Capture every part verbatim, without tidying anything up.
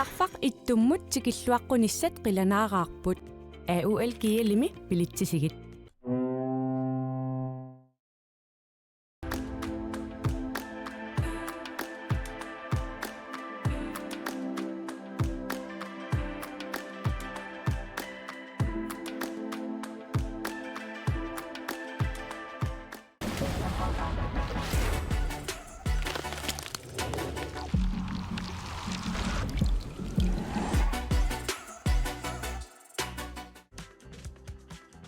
Tarfaq ittummut tikilluaqqunissat qilanaaraarput. A U L G L-imi bilitsisigit.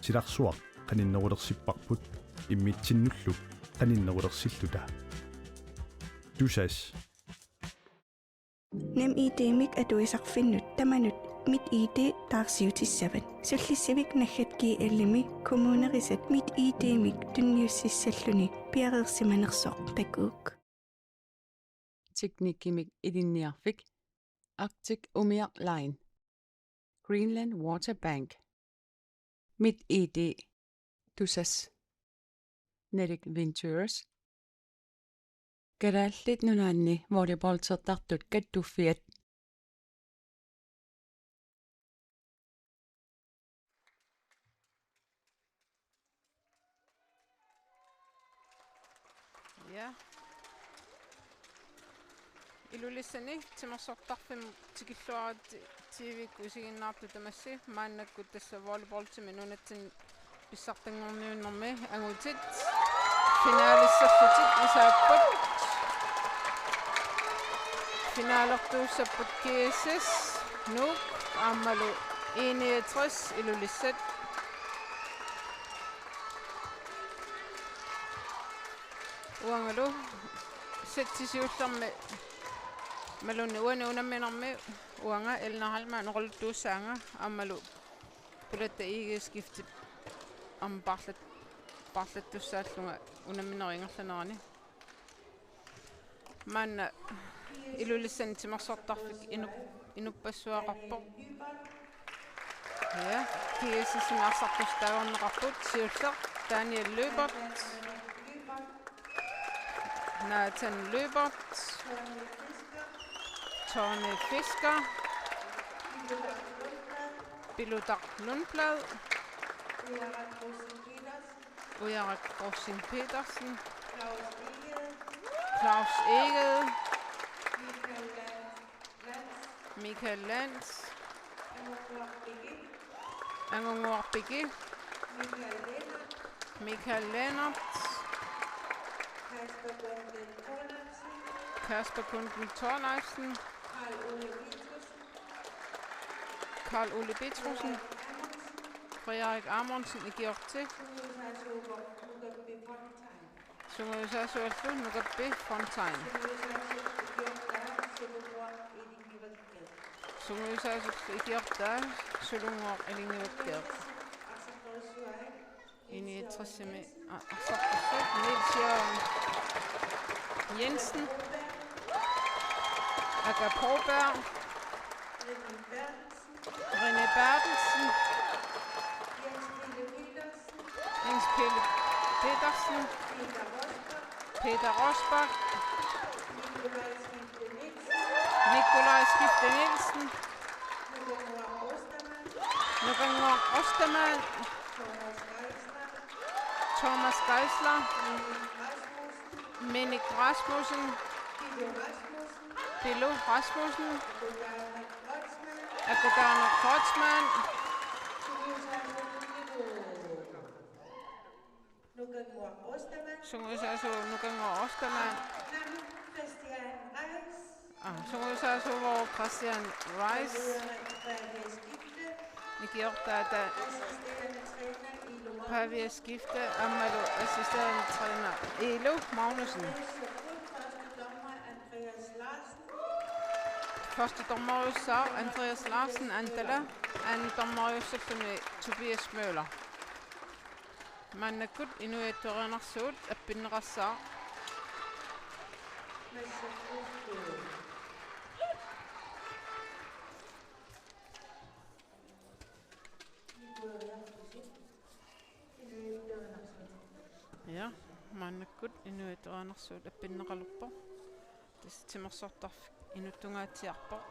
Silarsuaq qaninnerulersipparput immitsinnullu qaninnerulersilluta. Tusass. NemID-mik atuisarfinnut tamanut MitID taarsiutissavat. Sullissivik naggat G L-imi kommunerisat MitID-mik tunniussissalluni piareersimanersoq takuuk. Teknikkimik ilinniarfik Arctic Umiaq Line, Greenland Water Bank, MitID, Tusass, Nordic Ventures, Kalaallit Nunaanni volleyballtertartut kattuffiat. Ja. Ilulissani timersortarfimmut tikilluaritsi T V-kkut isiginnaartut tamassi maannakkut tassa volleyballtimi nunatsinni pissartanngorniunnermi angutit finalissarlutik isaapput. Finalertuussapput G S S Nuuk aammalu I niogtres Ilulissat. Uangalu sætti siullermi imaluunniit uani unamminermi uanga Elna Heilmann oqaluttuussaanga aammalu Pulatta I G Skifte aamma paarlat-, paarlattussaallunga unamminerup ingerlanerani. Maanna Ilulissani timersortarfik inu-, inuppassuaqarpoq. Ja, G S S-imi arsartussat taagorneqarput siulleq Daniel Lyberth, Nathan Lyberth, Tony Fisker, Pilutaq Lundblad, Ujarak Rosing Petersen, Claus Egede, Michael Lantz, Angunguaq Bigge, Michael Lennert, Kasper Kunden Thorleifsen, Karl Ole Petrussen, Frederik Amundsen, ikiorti. Sungiusaasullu Nukappi Fontain. Sungiusaasullu ikiortaa Sulunnguaq Ilingiukkiaq. I niogtres-imi a-, arsartussat Niels Jørgen Jensen, Aka Broberg, René Berthelsen, Jens Pele Petersen, Peter Rosbach, Nikolaj Skifte Nielsen, Nukannguaq Ostermann, Thomas Geisler, Minik Rasmussen, Pilo Rasmussen, Akutana Kreutzmann, Sungiusaasuuvoq Nukannguaq Ostermann. Ah, sungiusaasuuvoq Christian Reis. Ikiortaa Pavia Skifte aammalu assistenttræner Ilu Magnussen. Første dommeriussaaq Andreas Larsen Andala, anden dommeriussalluni Tobias Møller. Maannakkut Inuit Attuariinarsuut appinneqassaaq. Ja, maannakkut Inuit Attuariinarsuut appinneqalerpoq. Tassa timersortarfik inuttungaatsiarpoq.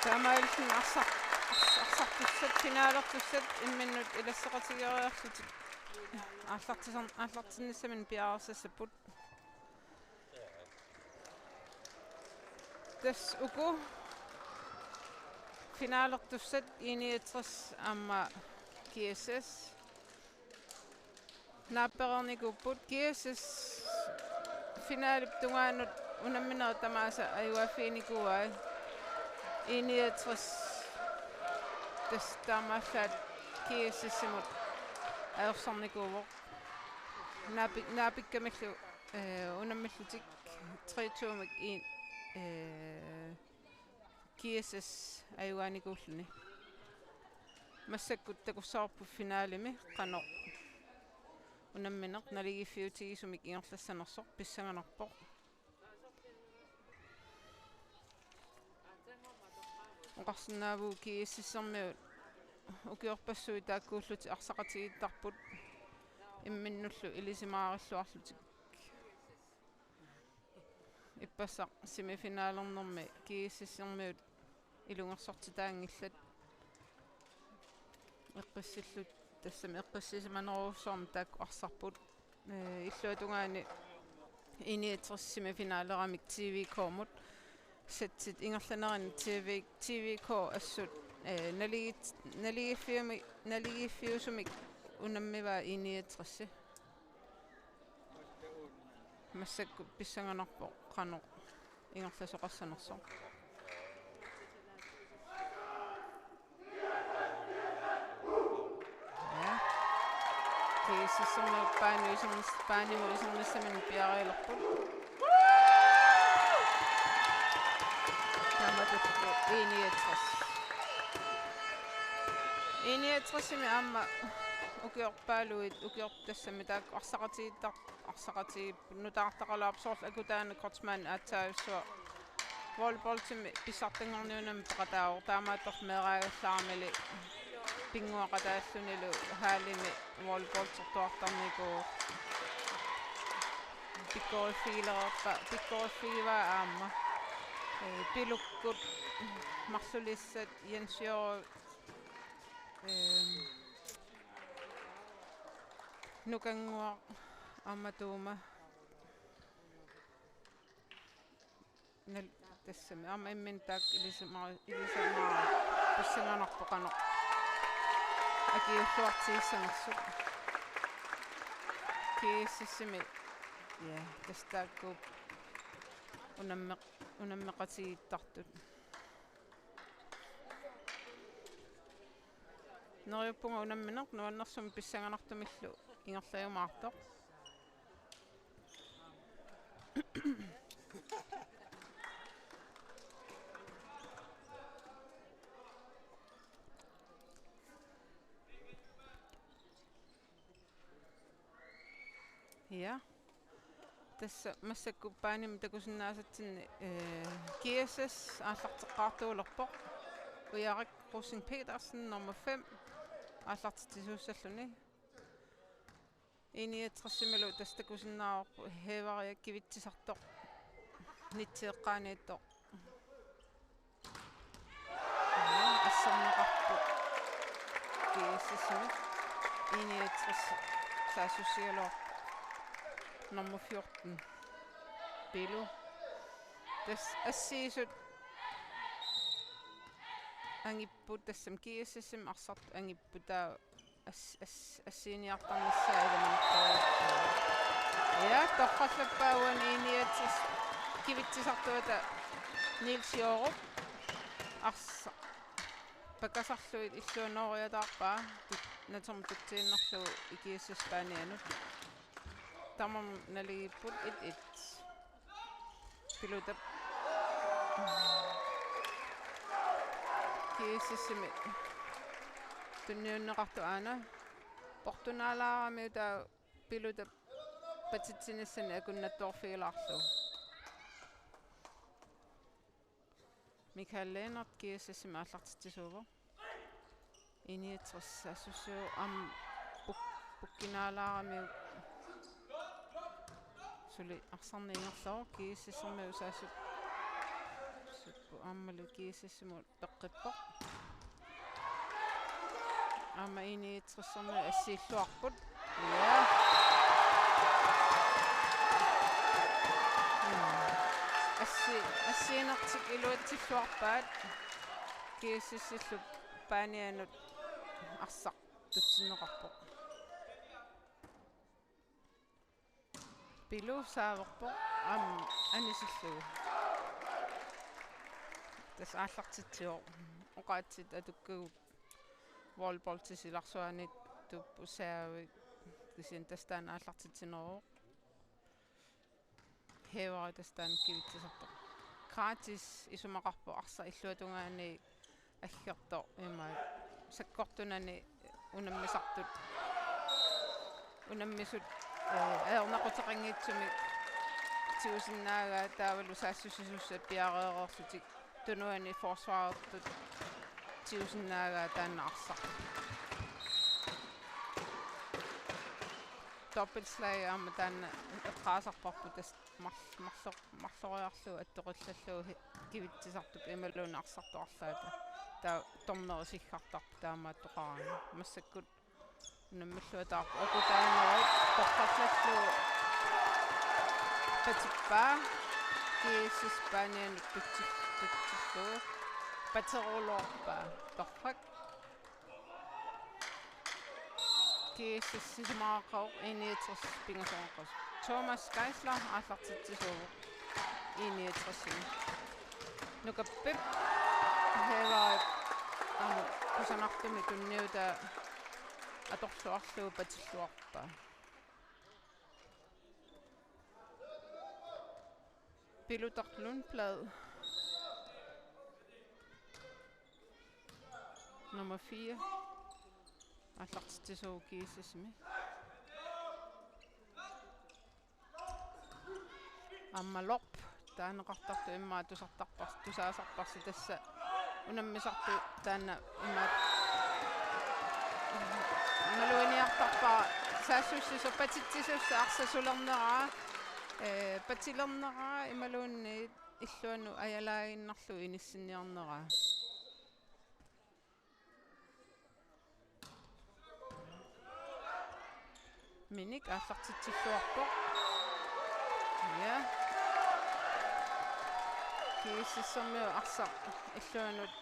Taamaalilluni arsar-, ars-, arsartussat, finalertussat imminnut ilasseqatigeeriarlutik aallartisar-, aallartinnissaminnik piareersassapput. Tassa uku finalertussat I niogtres aamma G S S. Naappereernikuupput. G S S finalip tungaanut unamminerit tamaasa ajugaaffiginikuuai. I niogtres tassa taamaallaat G S S-imut ajorsarnikuuvoq. Naapik-, naapikkamillu, eh, unammillutik tre to-mik i, eh, G S S ajugaanikuulluni. Massakkut takussavarput finalemi qanoq unammineq naligiiffiutigisumik ingerlassanersoq pissanganarpoq. Oqarsinnaavugut G S S-ermiut ukiorpassuit taakkuullutik arsaqatigiittarput imminnullu ilisimaarilluarlutik. Ippassaq semifinalernermi G S S-ermiut ilungersortitaanngillat. Eqqissillutik, tassami eqqissisimanerujussuarmik taakku arsarput. Eh, illuatungaani I niogtres semifinalermik T V K-mut. Setsit ingerlanerini T V, T V K assut, eh, naligit-, naligiiffiumi-, naligiiffiusumik unammivaa I niogtres. Massakkut pissanganarpoq qanoq ingerlasoqassanersoq. Ja. G S S-ermiut baani isernis-, baanimut isernissaminnik piareerput. Taamatut I niogtres. I niogtres-imi aamma ukiorpaaluit, ukiorput tassami taakku arsaqatigiittar-, arsaqatigiit- nutaartaqalaarpoq soorlu Akutaana Kreutzmann aatsaavissua. Volleyballimi pissartanngorniunami peqataavoq, taamaattorli meeraagallaramili pinnguaqataallunilu hallimi volleyballsertuartarnikuuvoq. Pikkoriffigilerpa-, pikkoriffigivaat aamma. Eh, Pilukkut marlulissat Jens Jørgen, eh, Nukannguaq aamma Tuuma. Nal-, tassami. Aamma imminut taakku ilisima-, ilisima pissanganarpoq qanoq akiuulluartigissanersut. G S S-imi. Ja, tassa taakku unammeq-, unammeqatigiittartut. Neriuppunga unammineq nuannersumik pissanganartumillu ingerlajumaartoq. Ja. Tassa massakkut baanimik takusinnaasatsinni, eh, G S S aallarteqqaartuulerpoq. Ujarik Rosing Petersen, nummer fem, aallartitsisuussalluni. I niogtres-imilu tassa takusinnaavarput Hevaria Kivitsisartoq, nitti eqqaaniittoq. Asserneqarpoq G S S-imut. I niogtres saassussigaluarpoq nummer fjorten, Pilu. Tassa assiisut angipput, tassami G S S-imi arsartut angipput, taava as-, as-, assiiniartarnissaa ilumanittoq. Ja, torrallappaa uani I niogtres Kivitsisartuata Niels Joorup. Arsa-, pakasarlugit illuanut nooriataarpaa, tut-, natermut tutsiinnarlugu I G S S baanianut. Tamarmik naligiipput et et. Pilutap G S S-imi tunniunneqartoq aana. Portunaalaaramiuk taava Pilutap patitsinissani akunnattoorfigilaarlugu. Michael Lennert G S S-imi aallartitsisuuvoq. I niogtres saassussivoq aamma puk-, pukkinaalaaramiuk suli arsarneq ingerlavoq, G S S-ermiut saassup-, suppu aammalu G S S-imut peqqippoq. Aamma I niogtressermiut assiilluarput. Ja. Assi-, assiinertik iluatsilluarpaat. G S S-illu Paanianut arsaq tutsinneqarpoq. Pilu saaverpoq aamma anisillugu. Tassa aallartitsivoq. Oqaatsit atukkagut volleyball silarsuaniittuupput saavi, kisianni tassa taanna aallartitsineruvoq. Hæveri tassa taanna kivitsisartoq. Gratis isumaqarpoq arsaq illuatungaani aggertoq ima sakkortunani unammisartut. Unammisut, eh, ajornaquteqanngitsumik tigusinnaagaat taavalu saassussisussat piareereerlutik tunuani forsvarertut tigusinnaagaat taanna arsaq. Dobbeltslag aamma taanna eqqaasarparput tassa marl-, marlo-, marloriarlugu attoqqillallugu hi-, kivitsisartup imaluunniit arsartoq arlaata. Taava dommeri siggartarpoq taamaattoqaraangat. Massakkut unammilluataarpoq. Akutaanerit toqqarlallugu patippaa. G S S Paanianut tutsi-, tutsillugu. Pateruloorpaa. Torrak. G S S isumaqaaq, I niogtres pingasoqaaq. Thomas Geisler aallartitsisuuvoq I niogtres-imi. Nukappi Hæveri aamma kusanartumik tunniutaa atorluarlugu patilluarpaa. Pilutar Lundblad. Nummer fire. Aallartitsisuuvoq G S S-imi. Aamma Lorp. Taaneqartartoq immaqa tusartarpar-, tusaasarparsi tassa unammisartoq taanna immaqa imaluunniit artarpara saassussisoq patitsisussat arsaq sulerneraa, eh, patilerneraa imaluunniit illuanut ajalaaginnarlugu inissinniarneraa. Minik aallartitsilluarpoq. Ja. G S S-ermiut arsaq illuanut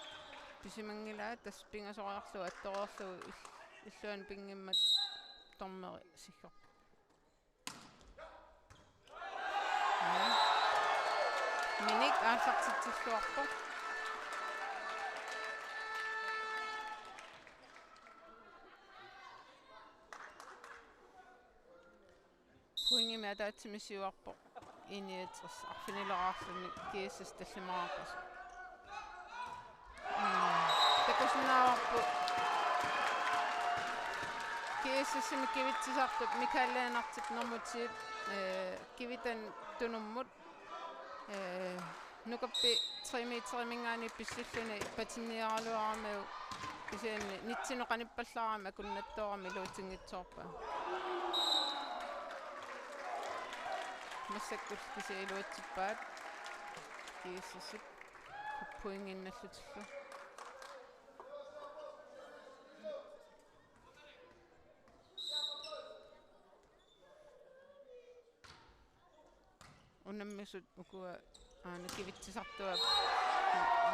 pisimanngilaat, tassa pingasoriarlugu attoreerlugu ill-, illuanut pinngimmat dommeri siggarpoq. Minik aallartitsilluarpoq. Pointimik ataatsimik siuarpoq I niogtres arfinileraarluni G S S tallimaqarpoq. Mm. Takusinnaavarput G S S-imi kivitsisartup Mikael Lennartip nummer ti, eh, kivitani tunummut, eh, nukappi tre meteriminngaanniit pissilluni patinniaraluaramiuk kisianni nettinut qanippallaarami akunnattoorami iluatsinngitsoorpaa. Massakkut kisianni iluatsippaat G S S-ip pointinnallutillu. Unammisut ukua aana kivitsisartuat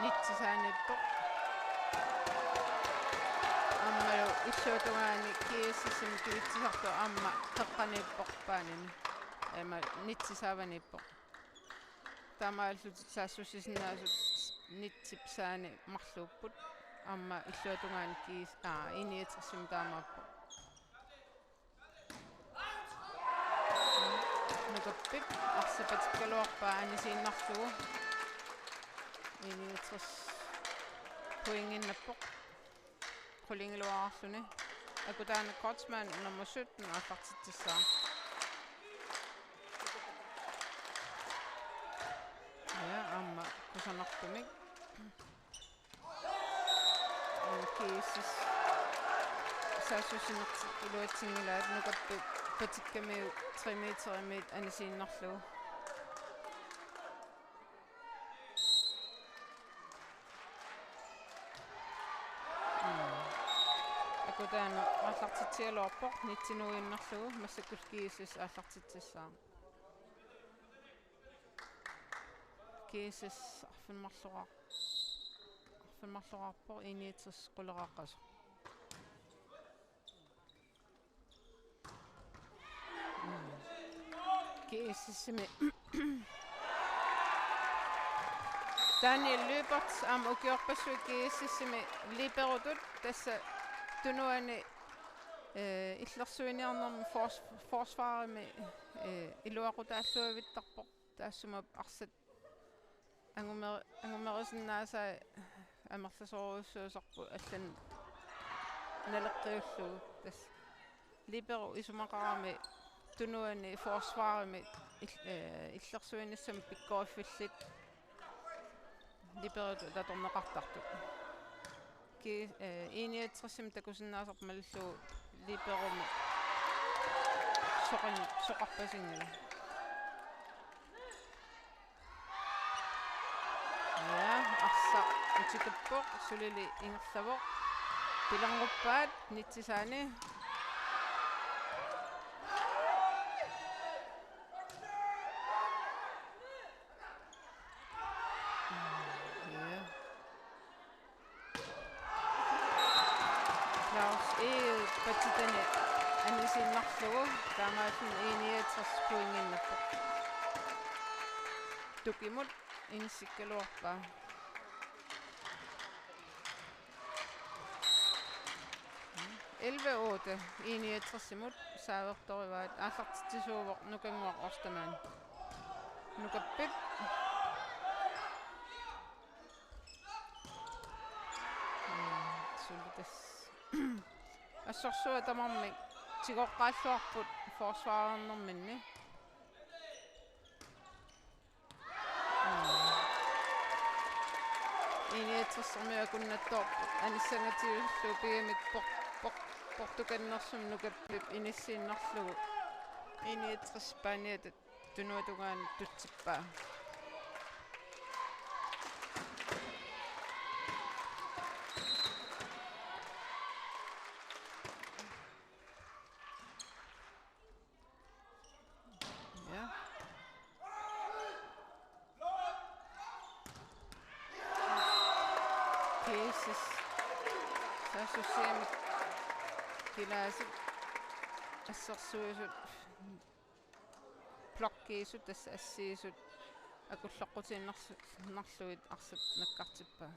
netsisaaniippoq. Aammalu illuatungaani G S S-imi kivitsisartoq aamma qeqqaniippoq paanini. Aamma netsisaavaniippoq. Taamaalillutik saassussisinnaasut netsip saani marluupput. Aamma illuatungaani G S, aa, I niogtres-imi taamaappoq. Nukappip arsaq patikkaluarpaa anisiinnarlugu. I niogtres pointinnappoq. Qulingiluarluni. Akutaana Kreutzmann nummer sytten aallartitsissaaq. Ja, aamma kusanartumik. G S S saassussinertik iluatsinngilaat, nukappip patikkamiuk tre meterimiit anisiinnarlugu. Taanna aallartitsigaluarpoq, nitsinuinnarlugu massakkut G S S aallartitsissaaq. G S S arfineq-marloqar-, arfineq-marloqarpoq, I niogtres quleqaqqasoq. G S S-imi Daniel Lyberth aamma ukiorpassuit G S S-imi liberotut, tassa tunuani, eh, illersuiniarnermi fors-, forsvarimi, eh, iluaqutaalluavittarpoq, taassuma arsaq angumer-, angumerisinnaasai amerlasoorujussuusarput allanut naleqqiullugu. Tassa libero isumaqarami tunuani forsvarimi il-, eh, illersuinissamut pikkoriffillit liberotut atorneqartartut. Ki-, eh, I niogtres-imi takusinnaasarput malillugu liberomut soqan-, soqarpasinngilaq. Ja, arsaq utituppoq, sulili ingerlavoq. Pilernguppaat nitsisaani. Ja. Claus Egede patitani anisiinnarlugu, taamaalluni I niogtres pointinnappoq. Tukimut inissikkaluarpaa. Elleve otte, I niogtres-imut saavertorivaat, aallartitsisuuvoq Nukannguaq Ostermann. Nukappiit. Mm, suli tassa. Assorsuaq tamarmik tigoqqaalluarput forsvarernerminni. Mm. I niogtres-ermiut akunnattoorput anissangatigiillutik pigamik por-, por-, portukannersumik Nukappiip inissiinnarlugu. I niogtres-ip paaniata tunuata tungaanut tutsippaa. Ja. G S S. Saassussiami kilaasik assersuisut blokkiisut, tassa assiisut akulloqqutiinnarlu-, narlugit arsaq nakkartippaa.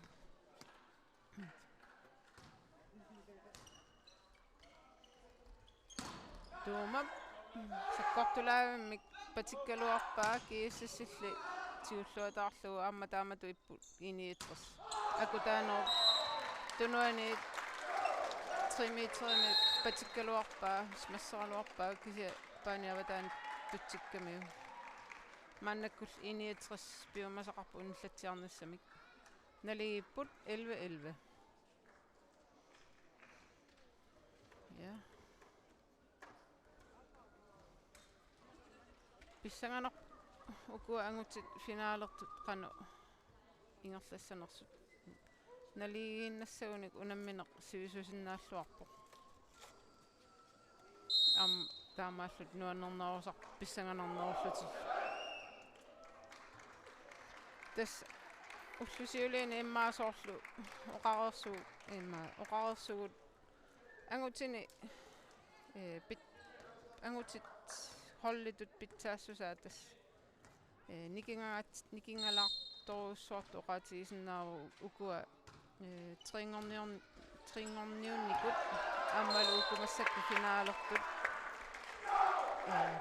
Tuumap sakkortulaavimmik patikkaluarpaa, G S S-illi tigulluataarlugu, aamma taamatut ipput I niogtres. Akutaanerup tunuani tre meterimik patikkaluarpaa, smasseraluarpaa, kisianni paani avataani tutsikkamiuk. Maannakkullu I niogtres piumasaqarput unillatsiarnissamik. Naligiipput elleve elleve. Ja. Pissanganaq ukua angutit finalertut qanoq ingerlassanersut. Naligiinnassagunik unammineq sivisusinnaalluarpoq. Aamma taamaallutik nuannernerusarput pissanganarnerullutillu. Tassa ullut siuliini immaqa soorlu oqareersu-, immaqa oqareersugut angutini, eh, pit-, angutit holditut pitsaassusaa tassa. Eh, nikingaat-, nikingaalaartorujussuartut oqaatigisinnaavagut ukua, eh, trinngorniun-, trinngorniunnikut aammalu uku massakkut finalertut. Eh,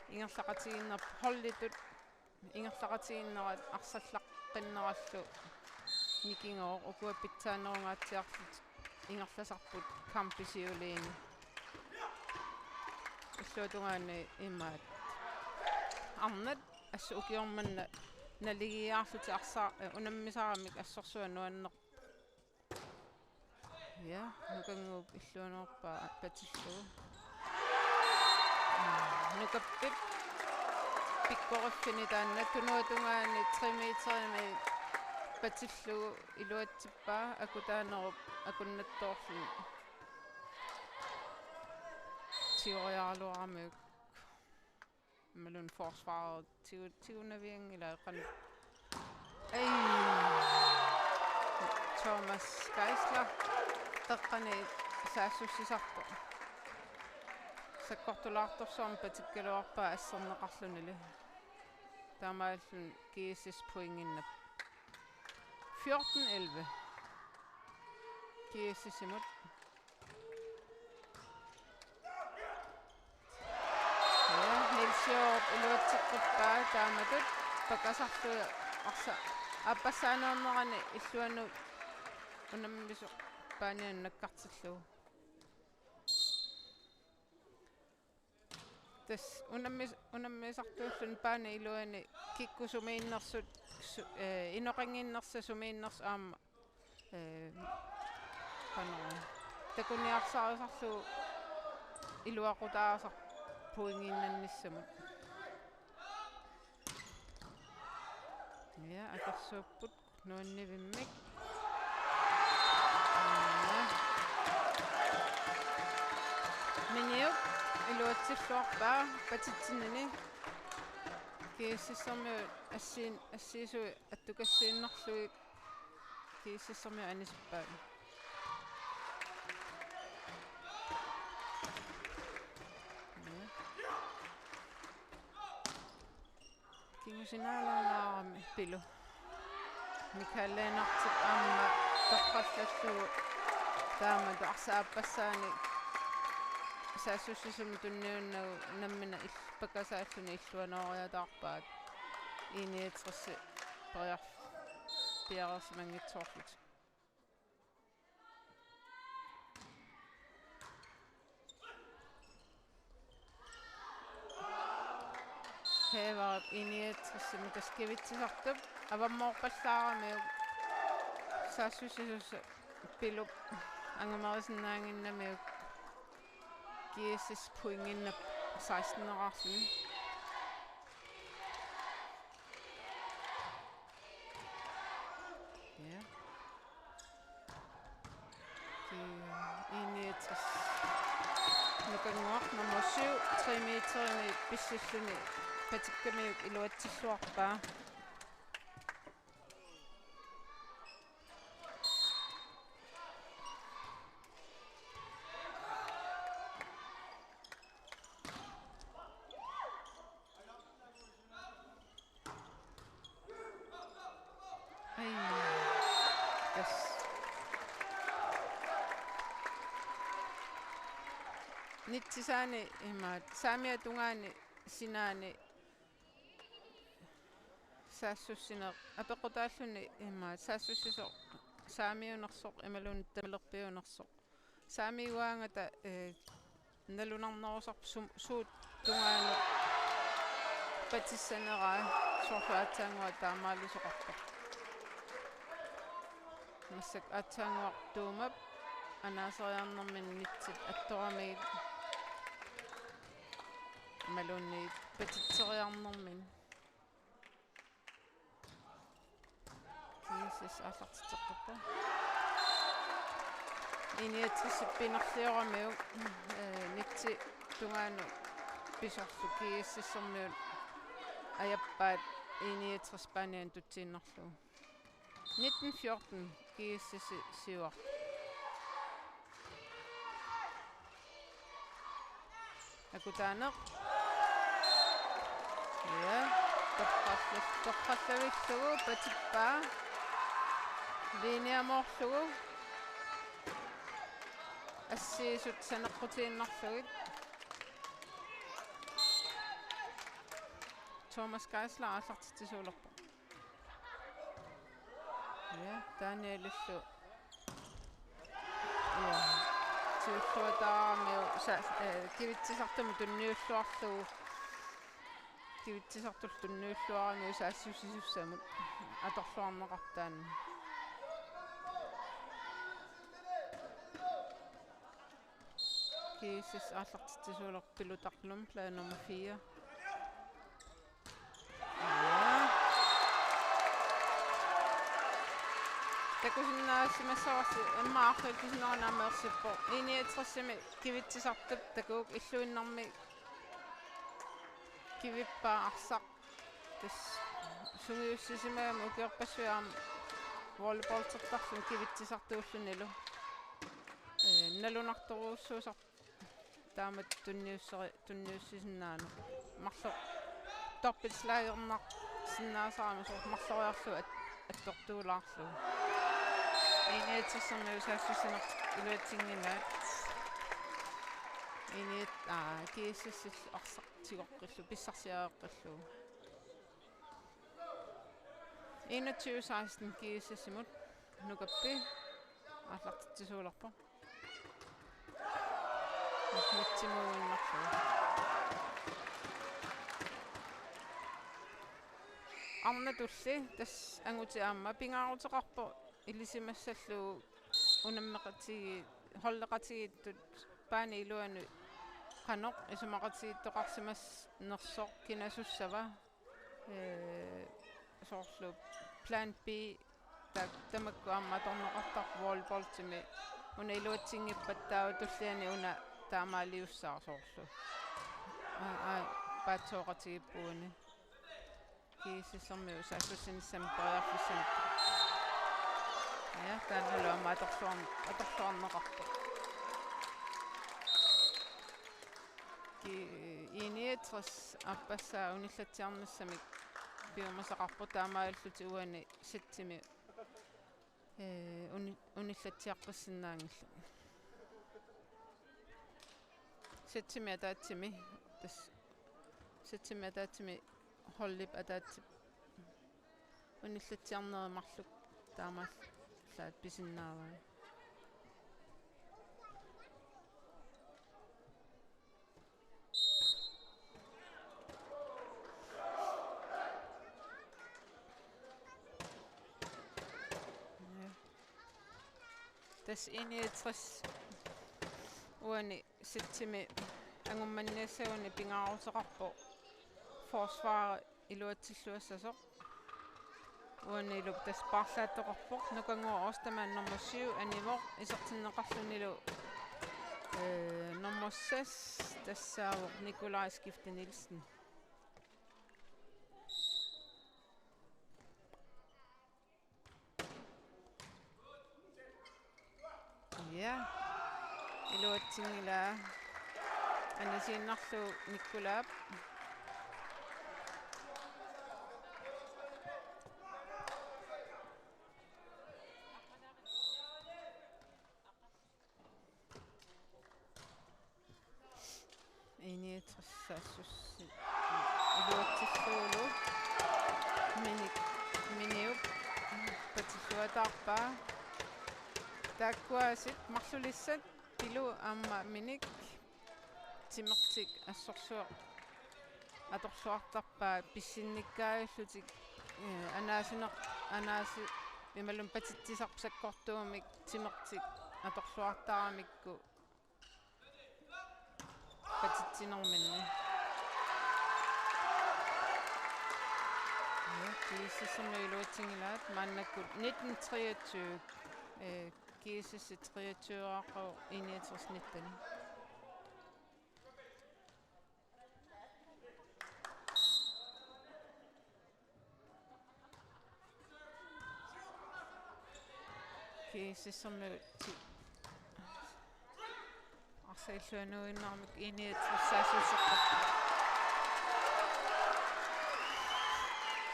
ingerlaqatigiinnerput holditut ingerlaqatigiinnerat arsallaqqinnerallu nikingooq, ukua pitsaanerungaatsiarlutik ingerlasarput kampi siuliini. Illuatungaani imaat. Arnat assut ukioq manna naligiiaarlutik arsa-, eh, unammisaramik assorsuaq nuannerpoq. Ja, Nukannguup illuanuarpaa patillugu. Mm, Nukappip pikkoriffini taanna tunuata tungaani tre meterimi patillugu iluatsippaa Akutaanerup akunnattoorluni. Tigoriaraluaramiuk. Imaluunniit forsvaret tigu-, tigunavianngilaq qanoq. Ai. Thomas Geisler. Qeqqani saassussisartoq. Sakkortulaartorsuarmik patikkaluarpaa asserneqarlunili. Taamaalilluni G S S pointinnap. Fjorten elleve. G S S-imut. Ja, Niels Jørgen iluatseqqippaa taamatut pakasarlugit arsa-, aappassaaneernerani illuanut unammisoq paanianut nakkartillugu. Tassa unammis-, unammisartuulluni paani iluani kikkut sumiinnersut su-, eh, inoqannginnersut sumiinnersut aamma, eh, qanoq takuniarsarisarlugu iluaqutaasarpoq pointinnannissamut. Ja, akersuupput. Nuannivimmik. Miniup iluatsilluarpaa patitsinnini. G S S-ermiut assiin-, assiisui attukassiinnarlugit G S S-ermiut anisippaat. Kingusinaalaalaarami Pilu. Michael Lennartip aamma torrallallugu taamatut arsaq aappassaanik saassussisumik tunniunnagu nammineq ill-, pakasaalluni illuanooriataarpaat. I niogtres periar-, piareersimanngitsoorlutik. Haverup I niogtres-imi tassa Kivitsisartup avammoorpallaaramiuk saassussisussaq Pilup angamerisinnaannginnamiuk G S S pointinnap seksten-eraarluni. Ja. G-, I niogtres. Nukannguaq nummer syv, tre meterimik pissilluni patikkamiuk iluatsilluarpaa. Ai. Yes. Nitsisaani imaat. Saamiata tungaani sinaani saassussineq. Apeqqutaalluni imaat. Saassussisoq. Saamiunersoq imaluunniit tamalerpiunersoq. Saamiugaangata, eh, nalunarnerusarput sum-, suut tungaanut patissaneraa soorlu aatsaannguaq taamaallasoqarpoq. Massakkut aatsaannguaq Tuumap anaaseriarnermini nitsit attoramigit imaluunniit patitseriarnermini. G S S aallartitseqqippoq. I niogtres pinerlioramiuk, eh, nitsi tungaanut pisorlu G S S-ermiut ajappaat I niogtres paanianut tutsiinnarlugu. Nitten fjorten G S S siuar. Akutaaneq. Ja, torralla-, torrallavillugu patippaa. Liniamoorlugu. Assiisut saneqqutiinnarlugit. Thomas Geisler aallartitsisuulerpoq. Ja, Danielillu. Ja. Siulluataaramiuk sa-, eh, Kivitsisartumut tunniulluarlugu. Kivitsisartullu tunniulluaramiuk saassussisussamut atorluarneqartaani. G S S aallartitsisuulerpoq Pilu Tarnum, plade nummer fire. Ja. takusinnaasimassavarsi immaqa arfiillisinnerani aamma ersippoq. I niogtresimi kivitsisartut takuuk illuinnarmi kivippaa arsaq. Tassa sungiussisimagami ukiorpassuit aamma volleyballertarluni kivitsisartuullunilu. Ee, nalunartorujussuusarpoq taamatut tunniusseri-, tunniussisinnaanera. Marlor dobbeltslagernarsinnaasarami soorlu marloriarlugu at-, attortuulaarlugu. I niogtresimiut saassussineq iluatsinngilaat. I niogtres, aa, GSS-illu arsaq tigoqqillugu, pissarsiareqqillugu. Enogtyve seksten GSS-imut, Nukappi aallartitsisuulerpoq. Mitsimuinnarlugu. Arnatulli tassa angutit aamma pingaaruteqarpoq ilisimassallugu unammeqatigi-, holdeqatigiittut baanip iluani qanoq isumaqatigiittoqarsimanersoq kinasussava. Ee, soorlu plan B, ta-, tamakku aamma atorneqartarpoq volleyballimik. Una iluatsinngippat taava tulliani una taamaaliussaaq soorlu. Aa, aa, paatsooqatigiippugut uani. GSS-ermiut saassussinissami periarfissanik. Ja, taannalu aamma atorluar-, atorluarneqarpoq. Ki-, I niogtres aappassaa unillatsiarnissamik piumasaqarpoq taamaalillutik uani setsimi, ee, uni-, unillatsiaqqissinnaanngillat. Setsimi ataatsimi, tassa setsimi ataatsimi holdip ataatsip unillatsiarneri marluk taamaallaat pisinnaavaat. Tassa I niogtres uani setsimi angummanniassaguni pingaaruteqarpoq forsvar iluatsilluassasoq. Uanilu tassa paarlaattoqarpoq, Nukannguaq Ostermann nummer syv anivoq, isertinneqarlunilu, ee, nummer seks tassaavoq Nikolaj Skifte Nielsen. Ja. Iluatsinngilaa. Anisiinnarlugu Nikolaj. I niogtres saassussi-, iluatsillugulu. Minik, Miniup patilluataarpaa. Taakkuaasiit marlulissat Pilu aamma Minik timertik assorsuaq atorluartarpaat pissinnikkaavillutik, ee, anaasineq, anaasi-, imaluunniit patitsisarput sakkortuumik timertik atorluartaramikku patitsinerminni. Ja, GSS-ermiut iluatsinngilaat maannakkut nitten treogtyve, ee, GSS treogtyve-aaqqavoq I niogtres nitten. GSS-ermiut ti-, arsaq illuanuinnarmik I niogtres saassusseqarpoq.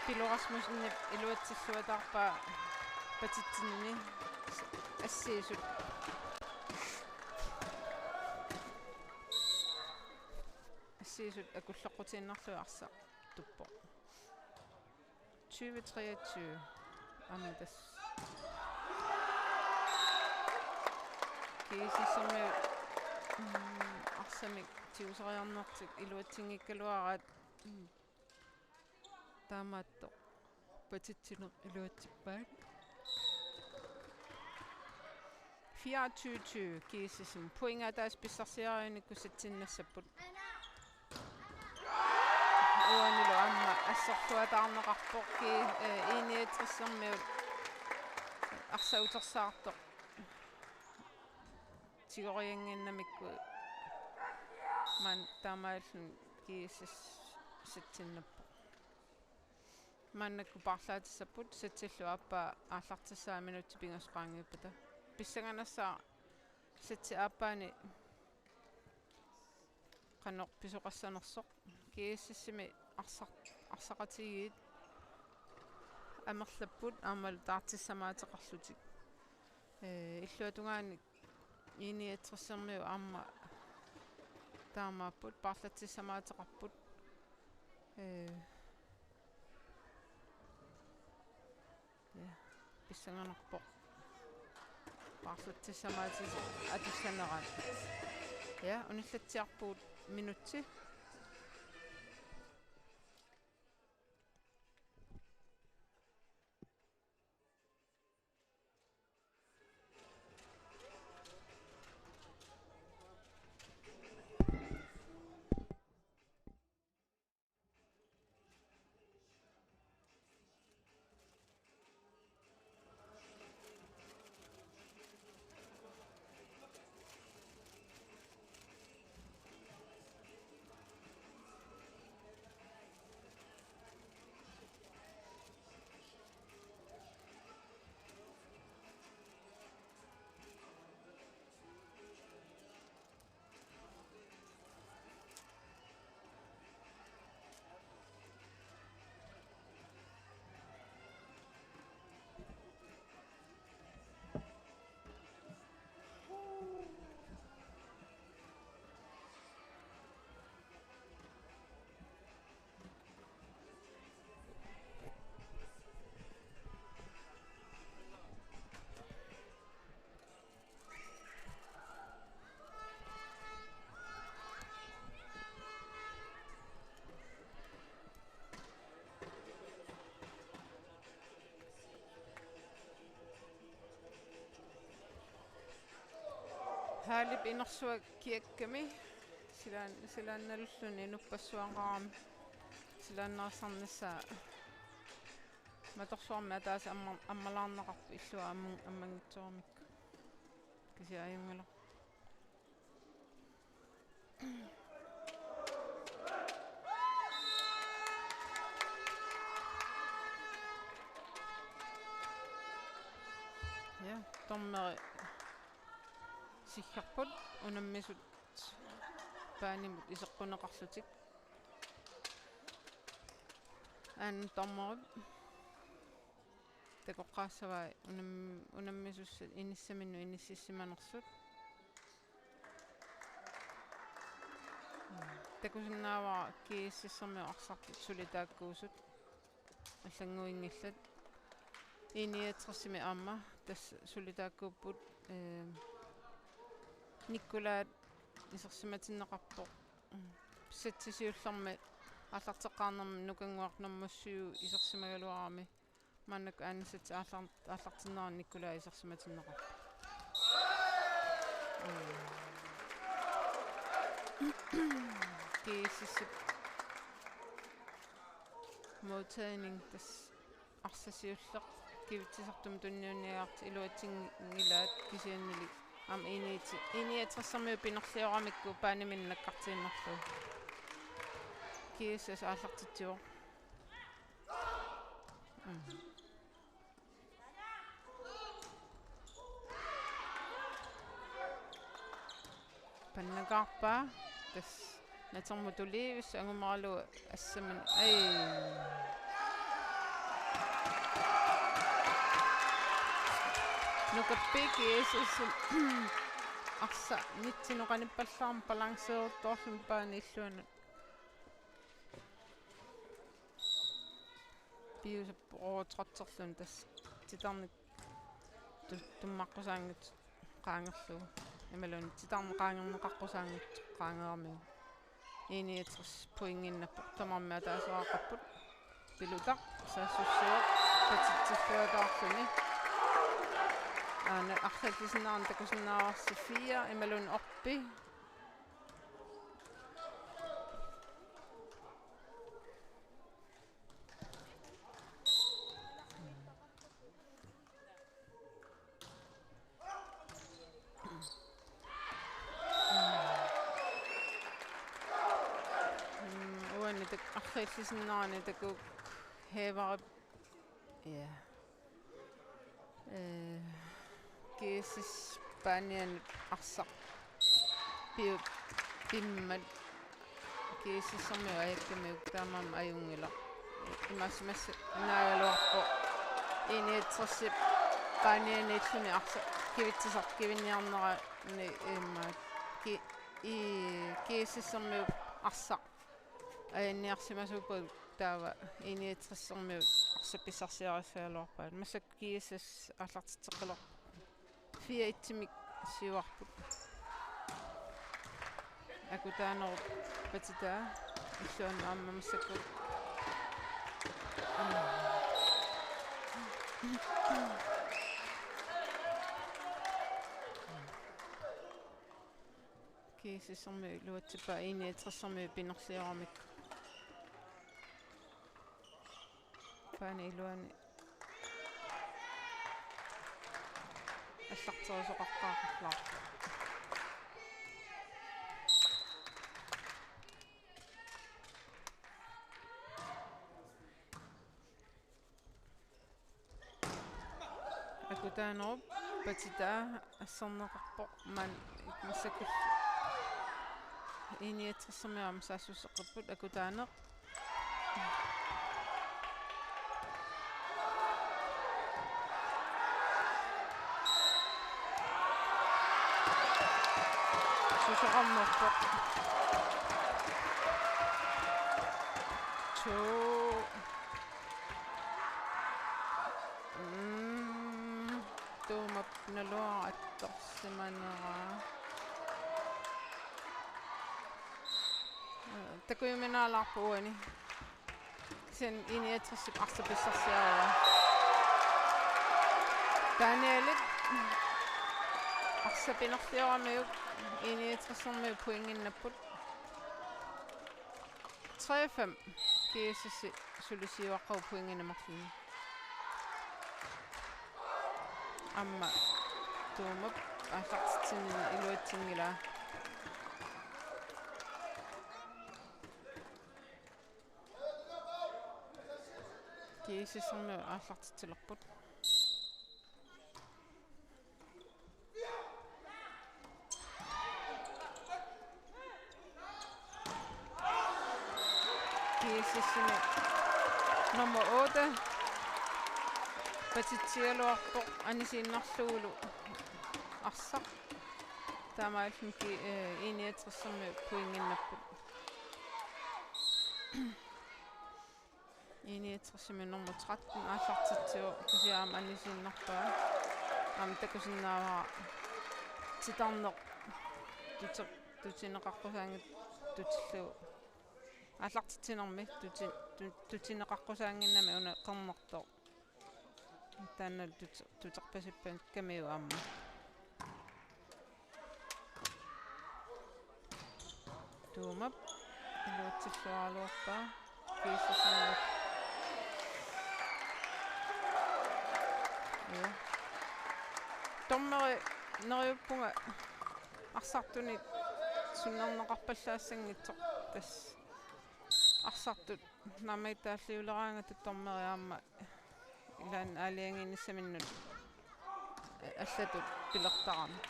Pilu Rasmussenip iluatsilluataarpaa patitsinini assiisut. Assiisut akulloqqutiinnarlugit arsaq tuppoq. Tyve treogtyve. Aamma tassa. GSS-ermiut, mm, arsamik tigusariarnertik iluatsinngikkaluaraat, mm, taamaattoq patitsineq iluatsippaat. Fireogtyve tyve GSS-imi pointit ataaseq pissarsiarinikku satsinnassapput. Uanilu aamma assorluataarneqarpoq, ee, I niogtres-ermiut arsaq utersaartoq tigoriannginnamikku maanna taamaalilluni G S S satsinnappoq. Maannakkut paarlaatissapput satsillu aappaa aallartissaat minutsit pingasut qaangiuppata. Pissanganassaaq satsi aappaani qanoq pisoqassanersoq. G S S-imi arsaq-, arsaqatigiit amerlapput aammalu taartissamaateqarlutik. Ee, illuatungaani I niogtressermiut aamma taamaapput, paarlatissamaateqarput. Ee, ja, pissanganarpoq. Paarlatissamaatit atussanerat. Ja, unillatsiarpugut minutsi. Haalip inersuaq kiakkami silaan-, silaannalulluni inuppassuaqarami silaannarisarnissaa. Matorsuarmi ataaseq amma-, ammalaarneqarpoq illuat ammang-, ammanngitsoormikku. Kisianni ajunngilaq. Ja, dommeri siggarput unammisut baanimut iseqquneqarlutik. Aana dommerip takoqqaassavai unam-, unammisussat inissaminnut inississimanersut. Takusinnaavara G S S-ermiut arsartut suli taakkuusut allannguinngillat. I niogtresimi aamma tassa suli taakkuupput, ee, Nikolai isersimatinneqarpoq. Satsi siullermi aallarteqqaarnermi Nukannguaq nummer syv isersimagaluarami. Maannakkut aana satsi aallar-, aallartinnerani Nikolai isersimatinneqarpoq. Mm. G S S-ip modtagning tassa arsaq siulleq kivitsisartumik tunniunniagartik iluatsinngilaat kisiannili aamma I niogtres-, I niogtressermiut pinerlioramikku baaniminnut nakkartiinnarlugu. G S S aallartitsivoq. Mm. Pannakaarpaa tassa natermut tuliivissut angumeralugu assammik. Ai. Nukappiik G S S arsaq nitsinut qanippallaarmat balanceeruttorluni baani illuanut piusappoq, oo, trotserluni tassa titarnik tu-, tummaqqusaanngitsoq qaangerlugu. Imaluunniit titarneq qaangerneqaqqusaanngitsoq qaangeramiuk. I niogtres pointinnappoq, tamarmik ataaseqarput. Pilutaq saassussivoq patitsilluataarluni. Aana arlallisinnaarneq takusinnaavarsi fire imaluunniit orpi. Illisinnaani takuuk Heevarip. Ja. Ee, G S S paanianut arsaq piu-, pimmat G S S-ermiut ajakkamiuk taamaammat ajunngilaq. Imaassimassa naagaluarpoq I niogtresip paanianiilluni arsaq kivitsisaq kivinniarnerani immaqa ki-, i G S S-ermiut arsaq ajanniarsimasuupput taava I niogtressermiut arsaq pissarsiarissagaluarpaat. Massakkut G S S aallartitseqqilerput. Fire et-imik siuarput. Akutaanerup patitaa illuanut aamma massakkut. G S S-ermiut iluatsippaa I niogtressermiut pinerlioramik. Paani iluani allarterisoqaqqaarlaarpoq. Akutaanerup patitaa asserneqarpoq, maani massakkut I niogtressermiut aamma saassusseqqipput. Akutaaneq. Susoqarnerpoq. To. Mm, Tuumap naluara attorsimanera. Takujuminaalaarpoq uani. Kisianni I niogtresip arsaq pissarsiarivaa. Danielip arsaq pinerlioramiuk I niogtressermiut pointinnapput. Tre fem. G S S suli siuaqqavoq pointinik marlunnik. Aamma Tuumap aallartitsinini iluatsinngilaa. G S S-ermiut aallartitsilerput. G S S-imi nummer otte patitsigaluarpoq anisiinnarlugulu arsaq. Taamaalilluni, øh, I niogtressermiut pointinnapput. I niogtressermiut nummer tretten aallartitsivoq, kisianni aamma anisiinnarpaa. Aamma takusinnaavara titarneq tute-, tutineqaqqusaanngitsoq tutillugu. Aallartitsinermi tuti-, tu-, tutineqaqqusaannginnami una qernertoq. Taanna tut-, tuterpasippakka aamma. Tuumap iluatsilluaraluarpaa. G S S-ermiut. Joo. Dommeri neriuppunga arsartuni sunnerneqarpallaassanngitsoq, tassa arsartut naammagittaalliuleraangatta dommeri aamma ilaanni aalajangiinissaminnut allatut pilertarami.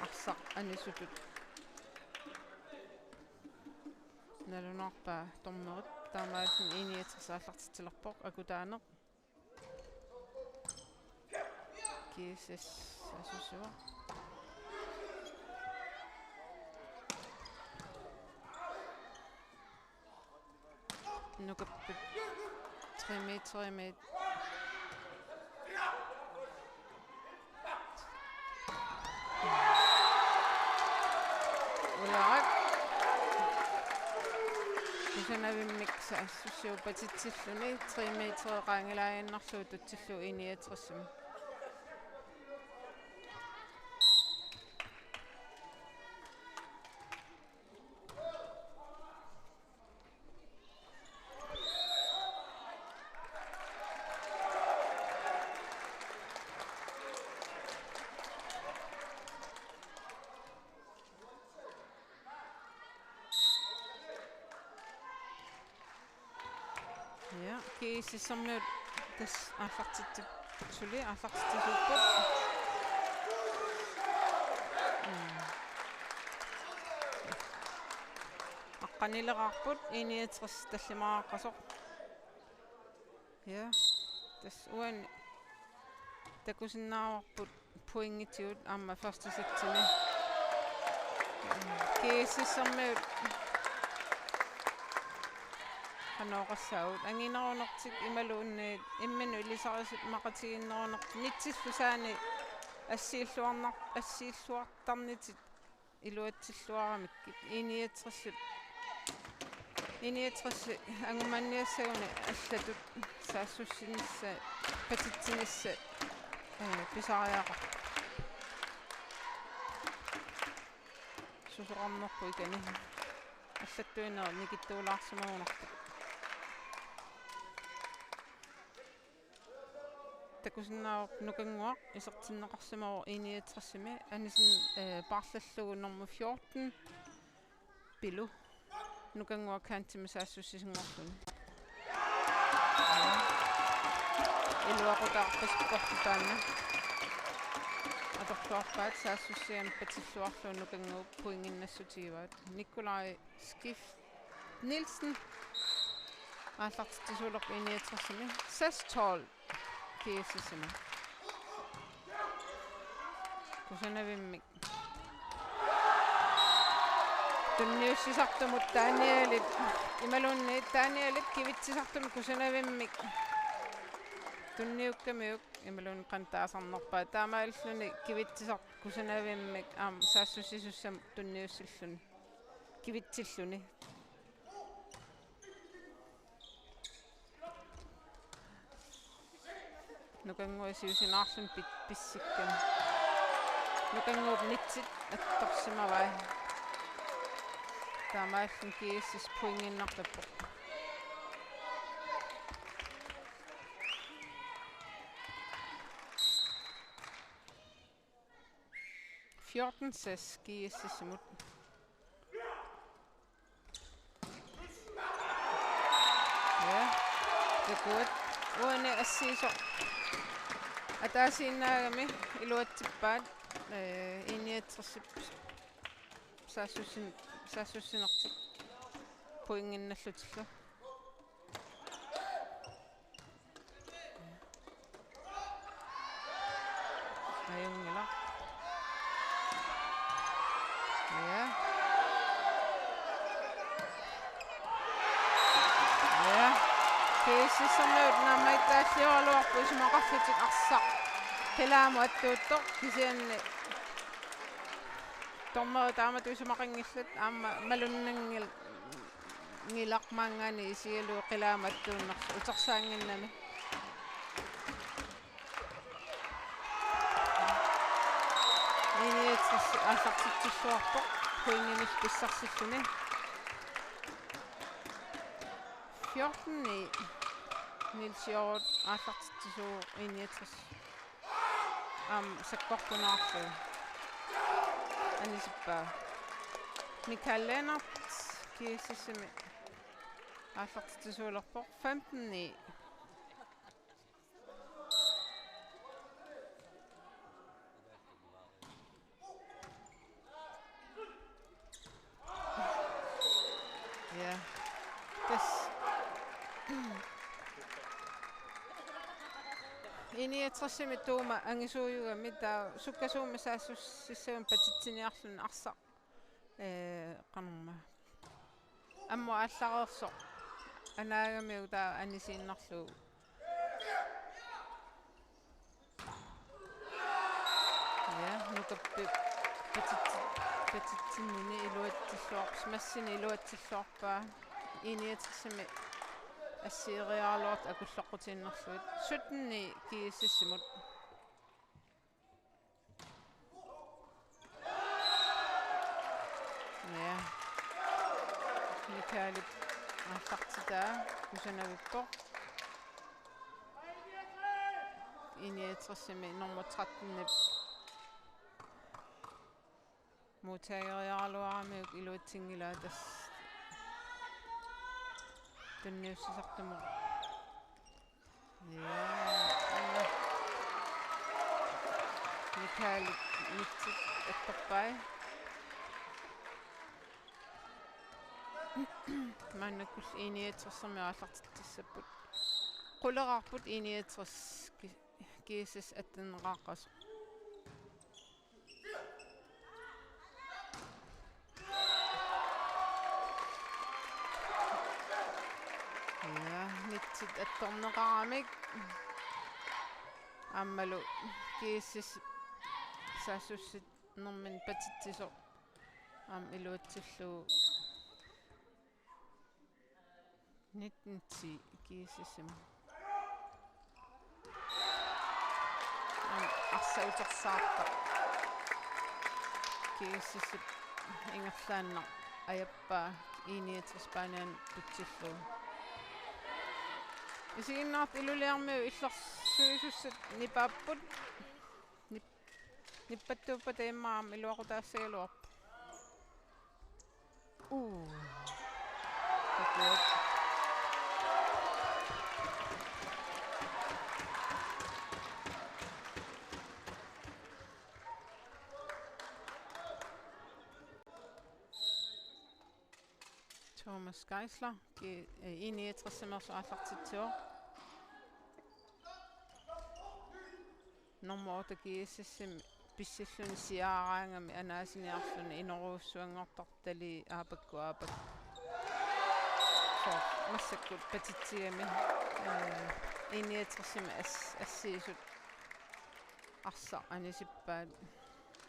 Arsaq anisutut nalunaarpaa dommerit, taamaalilluni I niogtres aallartitsilerpoq. Akutaaneq. G S S asusivoq. Nukapput tre meter, tre meter. Ujarak. Kusanavimmik saassussivoq patitsilluni tre meter qaangilaannarlugu tutsillugu I niogtresimi. GSS-ermiut tassa aallartitsi-, suli aallartitsisuupput. Mm. Aqqanileraarput I niogtres tallimaaqqasoq. Ja, tassa uani takusinnaavarput pointigut aamma første sætimi. GSS-ermiut qanoq oqassaagut, anginerunertik imaluunniit imminut ilisarisimmaqatigiinnerunertik nitsillusaani assiilluarnar-, assiilluartarnitit iluatsilluaramikkit. I niogtres, I niogtres angumaniassaguni allatut saassussinissaa, patitsinissaq, eh, pisariaqarpoq. Susoqarnerput ikani allattuinerit nikittuulaarsimagunarpoq. Takusinnaavarput Nukannguaq isertinneqarsimavoq I niogtresimi, anisin, eh, paarlallugu nummer fjorten, Pilu. Nukannguaq kantimut saassussisinngorluni. Iluaqutaarpasipporlu taanna. Atorluarpaat saassussigamik patilluarlugu Nukannguup pointit nassutigivaat. Nikolaj Skift Nielsen aallartitsisuulerpoq I niogtresimi. Seks tolv GSS-imut. Kusanavimmik. Tunniussisartumut Danielip, imaluunniit Danielip kivitsisartumik kusanavimmik. Tunniukkamiuk imaluunniit qanoq taasarnerpaat. Taamaalilluni kivitsisartoq kusanavimmik aamma saassussisussamut tunniussilluni. Kivitsilluni. Nukannguaq siusinaarluni pi-, pissikkami. Nukannguup nitsit attorsimavai. Taamaalilluni GSS pointinnartarpoq. Fjorten seks GSS-imut. Ja, det er godt. Uani assiisoq ataasiinnaagami iluatsippaat, eh, I niogtresip saassussin-, saassussinertik pointinnallutillu. Ajunngilaq. Ja. Ja. GSS-ermiut naammagittaalliugaluarput isumaqarlutik arsaq qilaamut attuuttoq kisianni dommeri taamatut isumaqanngillat aamma malunnanngil-, -ngilaq maanngaanniit isigalugu qilaamut attuunnersoq utersaannginnami. I niogtres aallartitsilluarpoq pointinik pissarsilluni. Fjorten ni. Niels Hjort aallartitsisuuvoq I niogtres. Aamma sakkortunerarlugu. Anisippaa. Michael Lennert GSS-imi aallartitsisuulerpoq femten ni. Ja. Tassa. I niogtresimi Tuuma angisuujugami taava sukkasuumik saassussissagamik patitsiniarluni arsaq, eh, qanormaa. Ammut aallareersoq anaagamiuk taava anisiinnarlugu. Ja, Nukappi patitsi-, patitsinnini iluatsilluarpaa, smassini iluatsilluarpaa. I niogtresimi assigiiaaraluartut akulloqqutiinnarlugit. Sytten ni GSS-imut. Ja. Michaelip aallartitaa kusanavippoq. I niogtresimi nummer tretten-ip modtageriaraluaramiuk iluatsinngilaa tassa tunniussisartumut. Michael Mitsit attorpai. Maannakkullu I niogtressermiut aallartitsissapput. Quleqarput I niogtres ki-, G S S attenneqaqqasoq. Ja, Mitsit attorneqaramik. Aammalu G S S saassussinermini patitsisoq aamma iluatsillugu. Nitten ti G S S-imut. Aamma arsaq utersaartoq. G S S-ip ingerlaannaq ajappaa I niogtres Paanianut tutsillugu. Isiginnaartut Ilulissarmiut illersuisussat nipaapput. Nip-, nippattuuppata immaqa aamma iluaqutaassagaluarpoq. Uu. Takuat. Thomas Geisler, G-, eh, I niogtres-imeersoq aallartitsivoq. Nummer otte G S S-imi pissilluni siaaraangami anaasiniarluni inorujussuanngortartali aapakkut aapakkut. So, massakkut patitsigami, eh, I niogtres-imi as-, assiisut arsaq anisippaat,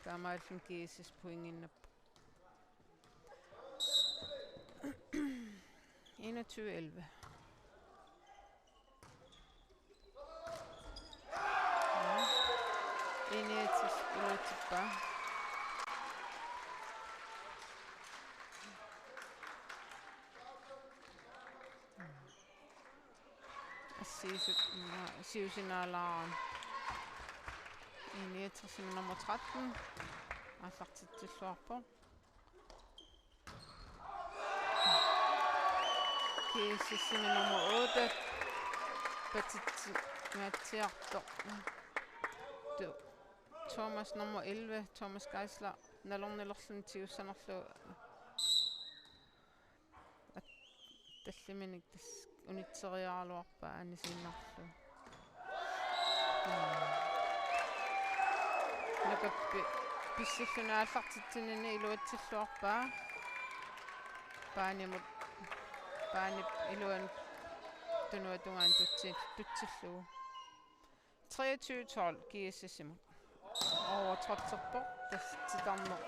taamaalilluni G S S pointinnginnappoq. Enogtyve elleve. Ja. Enogtres iluatsippaa. Assiisut, mm, siusinaalaarami. Enogtres-imi nummer tretten aallartitsilluarpoq. G S S-imi nummer otte. Patitsi-, ngaatsiartoq. Tu-, Thomas nummer elleve, Thomas Geisler, nalornilerluni tigussanerlugu. At-, tallimanik tassa unitseriaraluarpaa anisiinnarlugu. Nukappi pissilluni aallartitsinini iluatsilluarpaa. Paanimut, Paanip iluanut tunuata tungaanut tutsi-, tutsillugu. Treogtyve tolv G S S-imut. Overtrådterpoq tassa titarneq.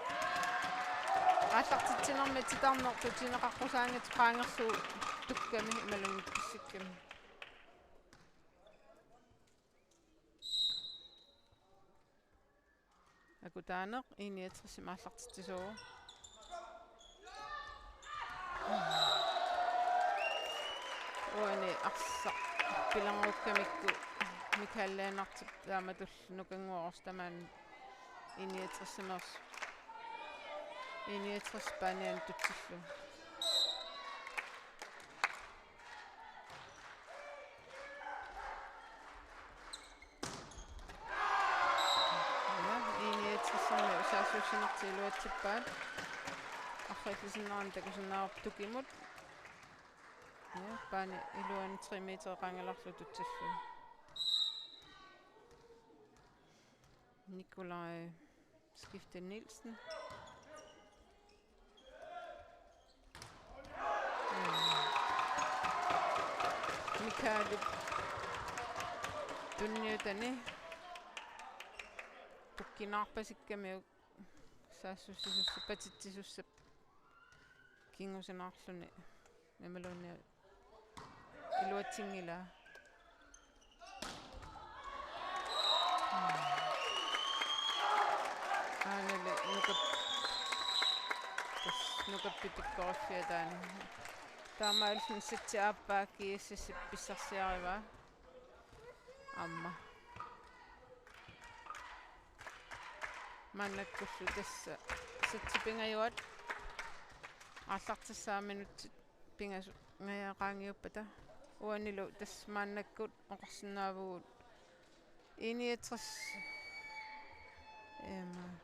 Aallartitsinermi titarneq tutineqaqqusaanngitsoq qaangerlugu tukkami imaluunniit pissikkami. Akutaaneq enogtres-imi aallartitsisuuvoq. Uani arsaq pilanngukkamikku Mikael Lennartip taamatullu nukannguarus tamaani enogtres-imeersoq. Enogtres Paanianut tutsillugu. Ja, enogtres-imi saassussinertik iluatsippaat. Arriillisinnerani takusinnaavarput tukimut. Ja, Paani iluani tre meter qaangilaarlugu tutsillugu. Nikolaj Skifte Nielsen. Mikaelip tunniutani pukkinaarpasikkamiuk saassussisussap patitsisussap kingusinaarluni imaluunniit iluatsinngilaa. Aanali nukap-, tassa nukappi pikkoriffiataani. Taamaalilluni setsi aappaa G S S-ip pissarsiarivaa. Aamma. Maannakkullu tassa setsi pingajuat aallartissaat minutsit pingasut ngajaqaangiuppata. Uanilu tassa maannakkut oqarsinnaavugut enogtres, Em,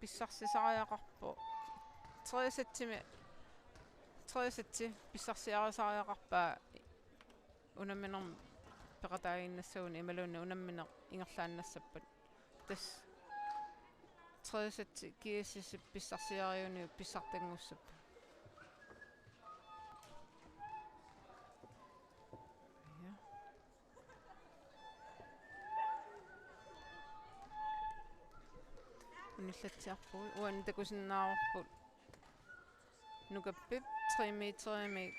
pissarsisariaqarpoq. Tredje sættimi, tredje sætti pissarsiarisariaqarpaa unamminermi peqataaginnassaguni imaluunniit unammineq ingerlaannassappat. Tassa tredje sætti G S S-ip pissarsiariuniuk pissartanngussapput. Ja. Unillatsiarpugut, uani takusinnaavarput Nukappip tre meterimik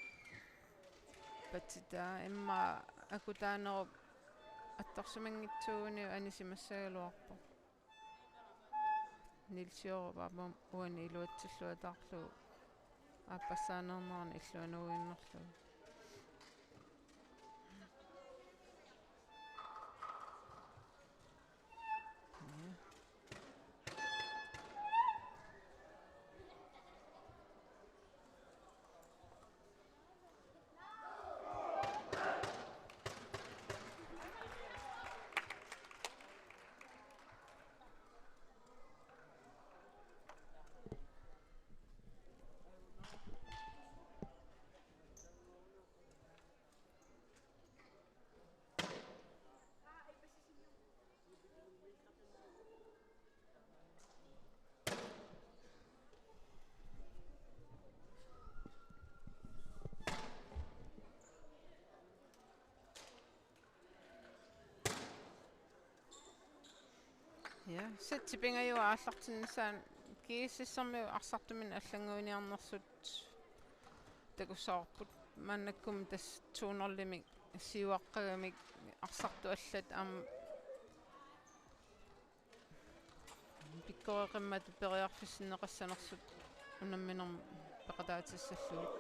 patitaa, immaqa Akutaanerup attorsimanngitsuuguniuk anisimassagaluarpoq. Niels Jørgen aamma uani iluatsilluataarlugu aappassaaneernerani illuanuuinnarlugu. Ja, sætti pingajuat aallartinnissaanut G S S-ermiut arsartuminnik allannguiniarnersut takussavarput. Maannakkut tassa to nul-imik siuaqqagamik arsartut allat aamma pikkoreqimmat periarfissinneqassanersut unamminermi peqataatissallugit.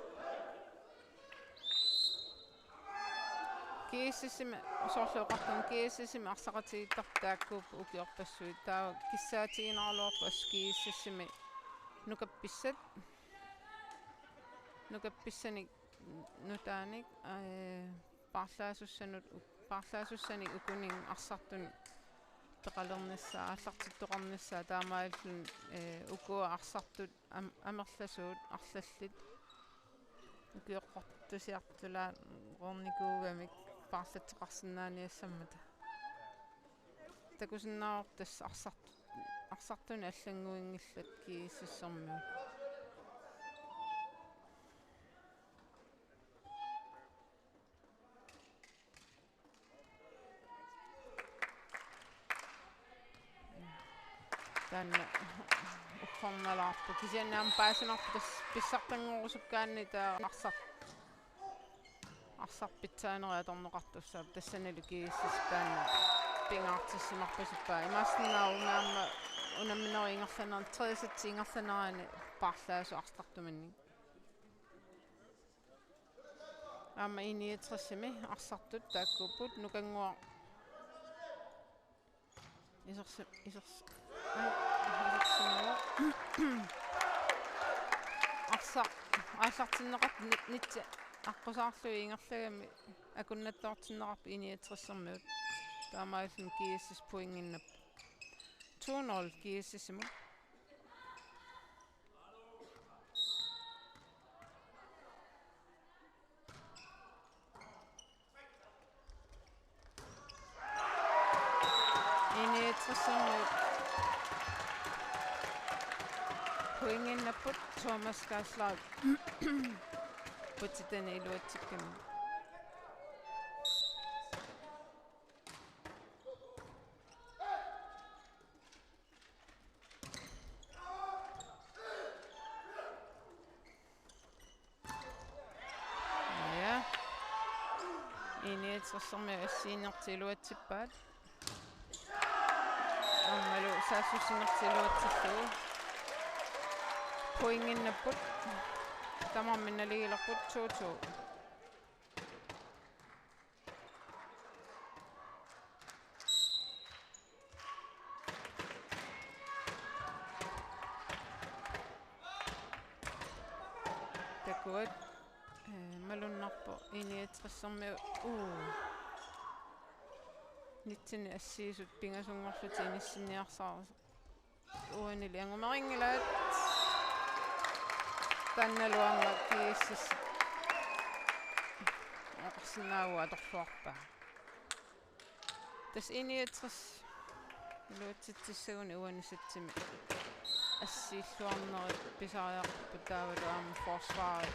G S S-imi soorlu oqartunga G S S-imi arsaqatigiittartut taakkuupput ukiorpassuit, taava kissaatiginaraluarpoq assut G S S-imi nukappissat, nukappissanik nutaanik, ee, paarlaasussanut uk-, paarlaasussanik ukuninnga arsartunik peqalernissaa, aallartittoqarnissaa, taamaalilluni, ee, uku arsartut am-, amerlasuut arlallit ukioqqortusiartulaarnikuugamik paarlattoqarsinnaaniassammata. Takusinnaavarput tassa arsart-, arsartunik allannguinngillat G S S-ermiut. Taanna uggornalaarpoq. Kisianni aamma paasimarput tassa pissartanngorusukkaanni taava arsaq, arsaq pitsaanerit atorneqartussaapput, tassanilu G S S taanna pingaartissimarpasippaa. Imaassinnaavoq aamma unamminerup ingerlanerani, tredje sæt ingerlanerani paarlaasut arsartuminnik. Aamma I niogtres-imi arsartut taakkuupput, Nukannguaq isersi-, isersi-, ai, isersimavoq. Arsaq aallartinneqartoq ni-, nitsi aqqusaarlugit ingerlagami akunnattoortinneqarput I niogtres-ermiut. Taamaalilluni G S S pointinnginnap. To nul G S S-imut. I niogtres-ermiut pointinnginnapput, Thomas Gaaslau. Putsitani iluatsikkami. Ja. I niogtres-ermiut assigiinngitsut iluatsippaat. Aammalu saassussinertik iluatsillugu. Pointinnginnapput. Tamarmik naligilerput to to. Takuat, eh, malunnarpoq I niogtres-ermiut, uu. Nitsinik assigisut pingasunngorlutik inissinniarsarisarput. Uanili angumerinngilaat. Taannalu aamma G S S oqarsinnaavoq atorluarpaa. Tassa I niogtres iluatsitsissaguni uani satsimi assiilluarnerit pisariaqarput taavalu aamma forsvari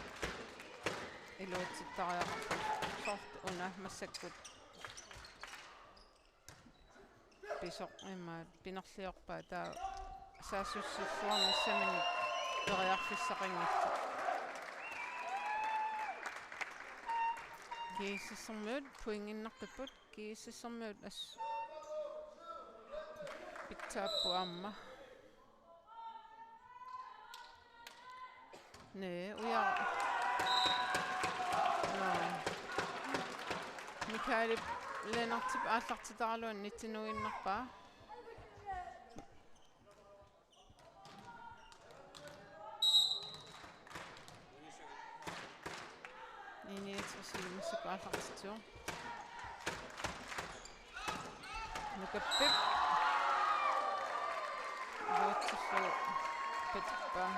iluatsittariaqarput soorlu una massakkut pisoq imaat pinerliorpaa taava saassussilluarnissaminnik periarfissaqanngillat. G S S-ermiut pointinneqqipput, G S S-ermiut assut pitsaapput aamma. Næ, uja. Nå. Mikael Lennartip aallartitaraluanni nitteniinnarpaa. I niogtres massakkut aallartitsivoq. Nukappip. Iluatsillugu patippaa.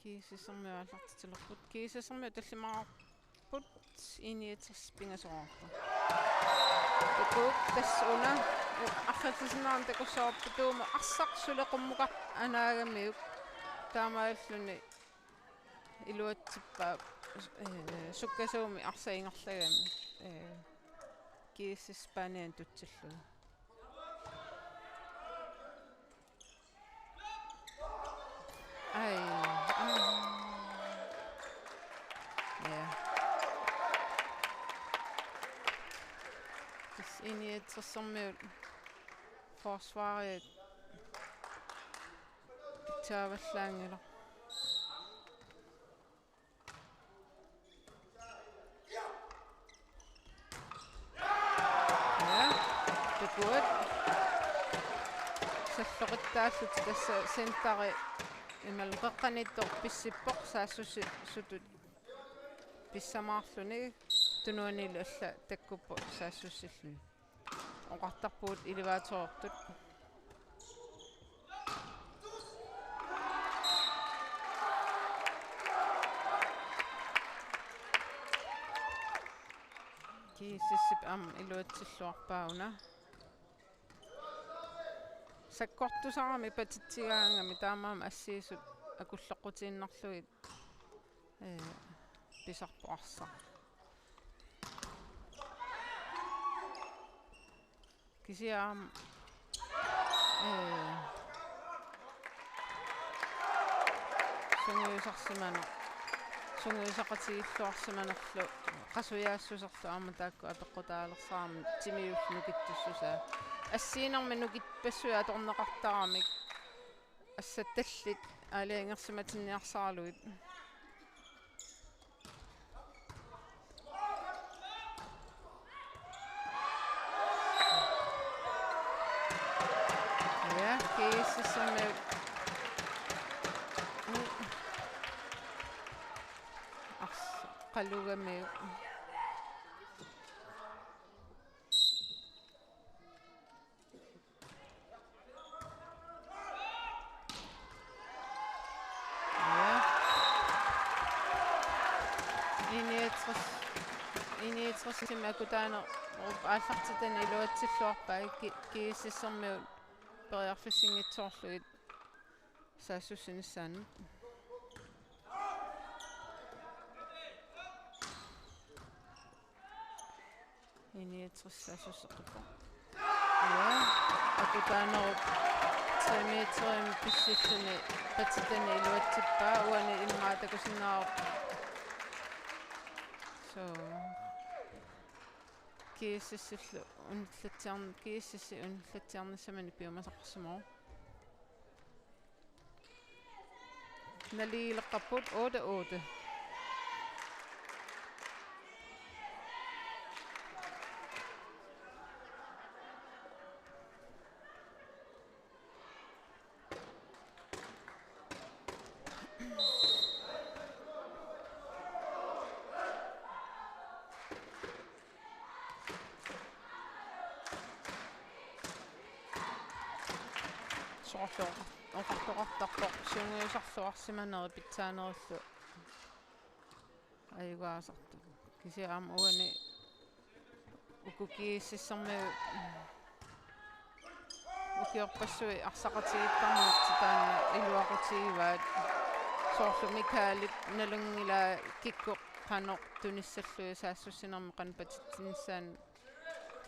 G S S-ermiut aallartitsilerput. G S S-ermiut tallimaarput, I niogtres pingasoraarput. Takuuk tassa una arlallisinnaanera takussavarput, Tuumu arsaq suli qummukarpoq anaagamiuk. Taamaalilluni iluatsippaa, eh, sukkasuumik arsaq ingerlagami, eh, G S S-paaniani tutsillugu. Ai, ai. Ja. Tassa I niogtres-ermiut forsvarit pitsaavallaanngilaq. Ja, takuat. Salloqittaallutik tassa centeri imaluunniit qeqqaniittoq pissippoq saassussisutut pissamaarluni tunuanilu alla takkuppoq saassussilluni. Oqartarpugut elevatorertut. G S S-ip aamma iluatsilluarpaa una. Sakkortusaramik patitsigaangami taamaammat assiisut akulleqqutiinnarlugit, ee, pisarpoq arsaq. Kisianni, ee, sungiusarsimaneq, sungiusaqatigilluarsimanerlu qasujaassuserlu aamma taakku apeqqutaalersaramik timiullu nukittussusaa. Assiinermi nukippassuit atorneqartaramik assat tallit aalajangersimatinniarsaralugit. Ja, G S S-ermiut. Ars-, qalugamiuk. Ja. I niogtres, I niogtres-imi akutaanerup aallartitani iluatsilluarpaa G-, G S S-ermiut periarfissinngitsoorlugit saassussinissaannut. I niogtres saassusseqqippoq. Ja, akutaanerup tre meterimik pissilluni patitani iluatsippaa, uani immaqa takusinnaavarput. So, G S S-illu unillatsiarn-, G S S-i unillatsiarnissaminik piumasaqarsimavoq. Naligiileqqapput otte otte. soorlu oqartoqartarpoq sungiusarluarsimaneri pitsaanerillu ajugaasartut. Kisianni aamma uani uku GSS-ermiut ukiorpassuit arsaqatigiittarnertik taanna iluaqutigivaat. Soorlu Michaelip nalunngilaa kikkut qanoq tunissallugit saassussinermi qanoq patitsinissaanut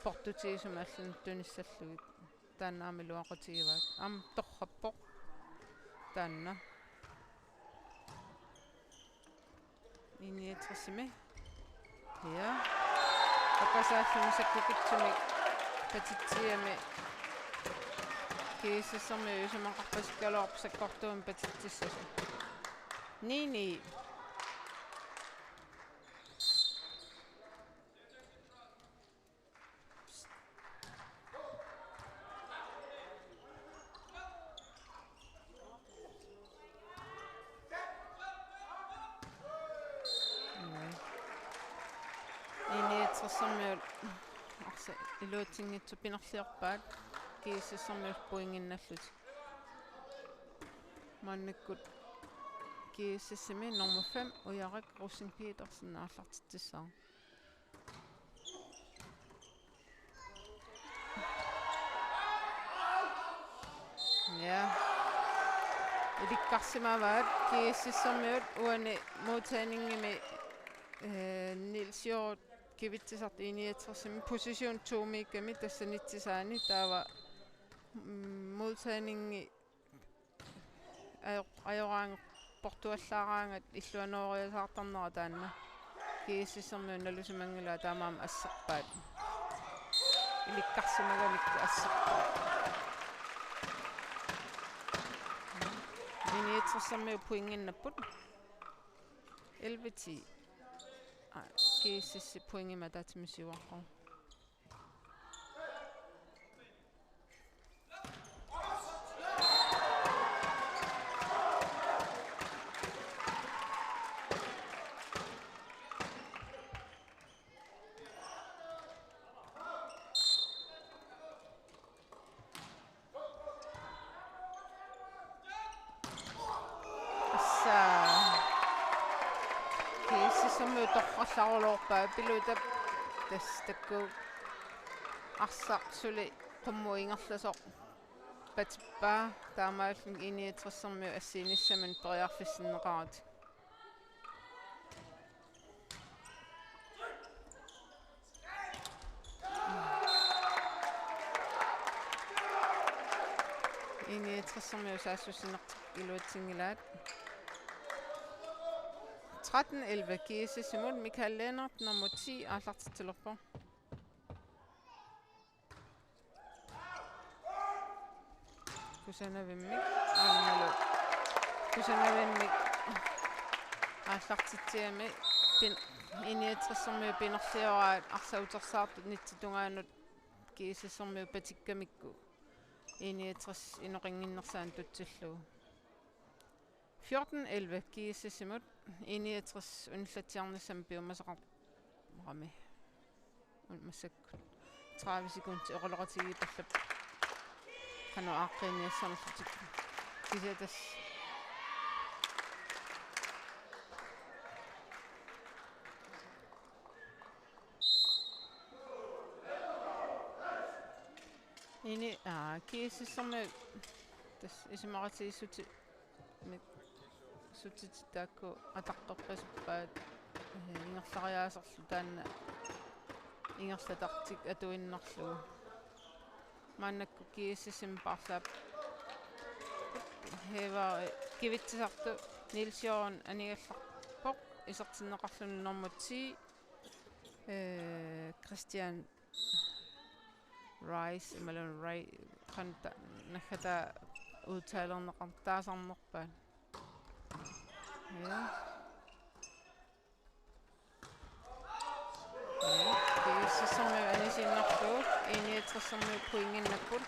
portutigisumik allanut tunissallugit. Taanna aamma iluaqutigivaat. Aamma torrappoq. Taanna. I niogtresimi. Ja. Oqasaalluni sakkukitsumik patitsiami. GSS-ermiut isumaqarpasikkaluarput sakkortuumik patitsissasoq. Ni ni. Ni. I niogtressermiut arsa iluatsinngitsut pinerliorpaat GSS-ermiut pointinnallutik. Maannakkut GSS-imi nummer fem, Ujarak Rosing Petersen aallartitsissaaq. Ja. Ilikkarsimavaat GSS-ermiut uani modtagningi, eh, Niels Jørgen Kivitsisartut I niogtressermi position to-miikkami tassa nitsisaani taava, mm, modtagningi ajo-, ajoraangat portuallaaraangat illuanooriasaartarnera taanna. GSS-ermiut nalusimanngilaat taamaammat asserpaat. Ilikkarsimagalikku asserpaat. I niogtressermiut pointinnarput. Elleve ti. Aa, GSS pointimik ataatsimik siuaqqaarpoq. Assa. GSS-ermiut torrallaruluarpaat Pilutap tassa takuuk arsaq suli qummut ingerlasoq patippaa, taamaalilluni I niogtressermiut assigiinnissamut periarfissinneqaratik. I niogtressermiut saassussinertik iluatsinngilaat. Tretten elleve GSS-imut, Michael Lennert, nummer ti, aallartitsilerpoq. Kusanavimmik, aammalu kusanavimmik aallartitsiami pin-, I niogtressermiut pinerlioraat arsaq utersaartut nittip tungaanut GSS-ermiut patikkamikku I niogtres inoqannginnersaanut tutsillugu. Fjorten elleve GSS-imut, I niogtres unillatsiarnissamut piumasaqarami. Un-, massakkut tredive sekundit oqaloqatigiipallap qanoq aaqqiiniassanerlutik. Kisianni tassa ini, aa, GSS-ermiut tassa isumaqatigiissuti- -mik sutitit taakku ataqqeqqisuppaat, eh, ingerlariaaserlu taanna ingerlatartik atuinnarlugu. Maannakkut GSS-imi paarlaap-, Heva, eh, Kivitsisartut Niels Jørgen anigallarpoq isertinneqarluni nummer ti, eh, Christian Rice, imaluunniit Rai-, qanoq ta-, naggataa udtalerneqartaasarnerpaat. Ja. Ja, GSS-ermiut anisiinnarlugu, I niogtres-ermiut pointinnapput.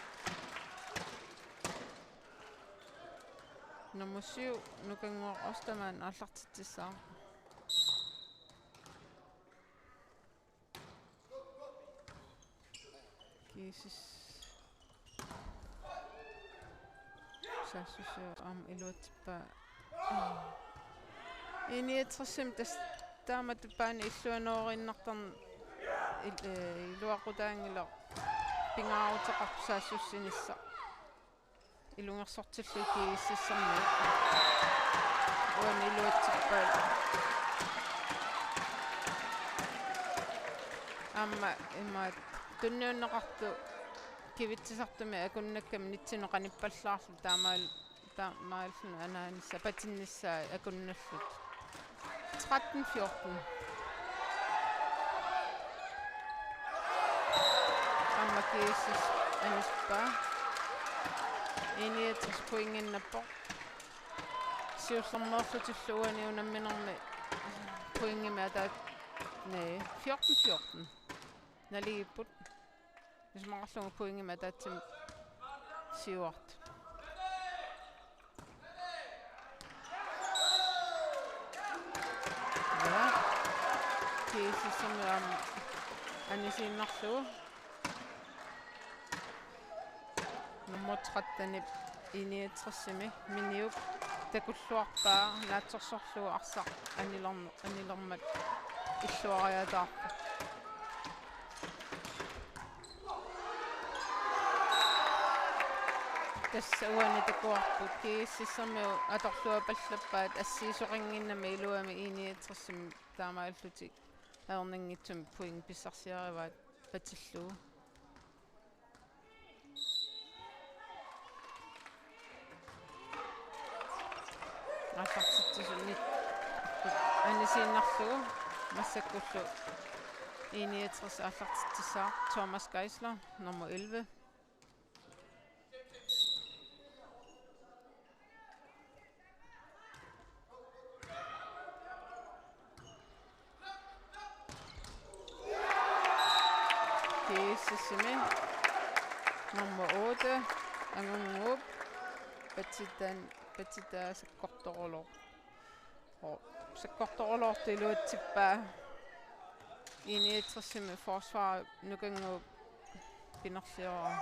Nummer syv, Nukannguaq Ostermann, aallartitsissaaq. GSS. Saassussivoq aamma iluatsippaa. I niogtresimi tassa taamatut paani illuanooriinnartarneq il-, eh, iluaqutaanngilaq pingaaruteqarpoq saassussinissaq. Ilungersortillugit GSS-ermiut. Uani iluatsippaat. Aamma imaattoq tunniunneqartoq kivitsisartumik akunnakkamik nitsinut qanippallaarlugu taamaal-, taamaalilluni anaanissaq patinnissaa akunnallutik. Tretten fjorten. Aamma GSS anissippaa. I niogtres pointinnappoq. Siullermeerlutillu uani unamminermi pointimik ataat-, næ, fjorten fjorten. Naligipput. Isumaqarlunga pointimik ataatsimik siuartut. Ja. GSS-ermiut aamma anisiinnarlugu. Nummer tretten-ip I niogtresimi Miniup takulluarpaa naatsorsorlugu arsaq anilerm-, anilermat illuariataarpoq. Tassa uani takuarput GSS-ermiut atorluapallappaat assigisoqannginnami iluamik I niogtresimi taamaallutik ajornanngitsumik point pissarsiarivaat patillugu. Aallartitsisut anisiinnarlugu massakkullu I niogtres aallartitsissaaq Thomas Geisler, nummer elleve. GSS-imi nummer otte, Angunnguup, patitaan, patitaa sakkortoorulor-, oo, sakkortoorulortoq iluatsippaa. I niogtresimi forsvar Nukannguup pinerliorami.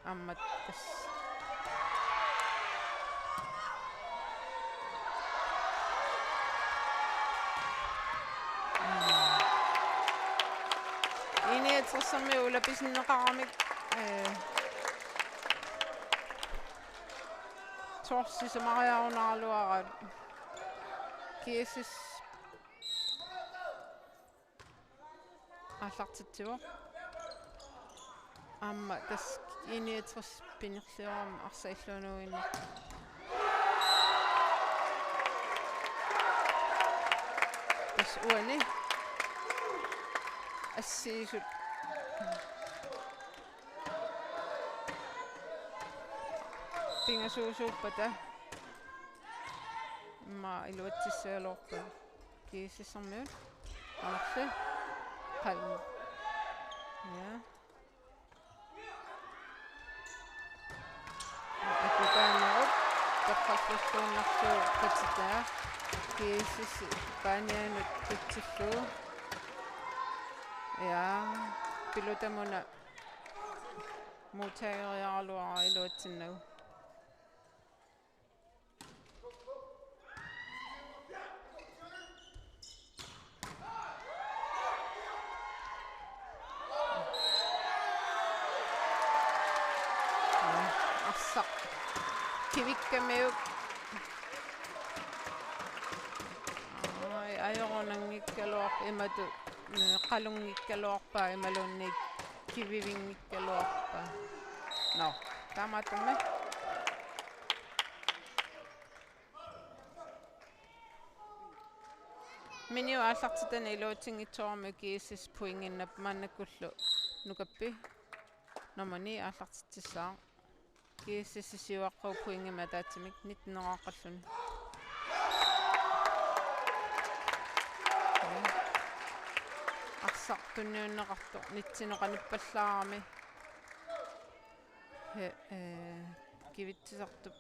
Aamma tassa. Mm. I niogtresimi ulapisinneqaramik, eh, torsi samariarunaraluaraat. GSS aallartitsivoq. Aamma tassa I niogtres pinerliorami arsaq illuanuinnartoq. Tassa uani assigiisut pingasuusuuppata immaqa iluatsissagaluarpata. GSS-ermiut. Amerle. Palm. Ja. Akutaanerup. Toqqarluinnarlugu patitaa. GSS paanianut pitsillugu. Ja. Pilutamuna muutageriaraluara iluatsinnagu. Arsaq. Kivikkamiuk. Ai, ajorunanngikkaluarpoq imatut, eh, qalunngikkaluarpaa imaluunniit kivivinngikkaluarpaa. Nå, taamaattummi. Miniup aallartitani iluatsinngitsoorami GSS pointinnap maannakkullu Nukappi nummer ni aallartitsissaaq. GSS siuaqqavoq pointimik ataatsimik nitten-eraaqqalluni. Arsaq tunniunneqartoq nitsinut qanippallaarami. He, eh, kivitsisartup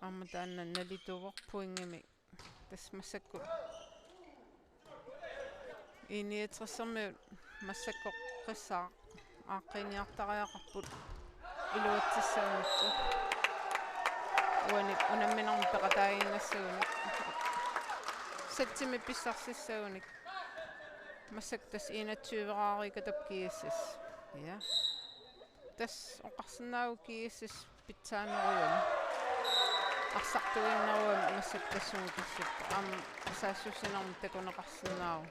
aamma taanna nalituuvoq pointimik. Tassa massakkut I niogtressermiut massakkorpiaq aaqqiiniartariaqarput. iluatsissagunikku. Uani unamminermi peqataaginnassagunik. Settimik pissarsissagunik. Massakkut tassa enogtyve-raariikatappoq G S S. Ja. Tassa oqarsinnaavugut G S S pitsaanerulluni. Arsartuinnarulluni massakkut tassunga kissippoq. Aamma saassussinermik takuneqarsinnaavoq.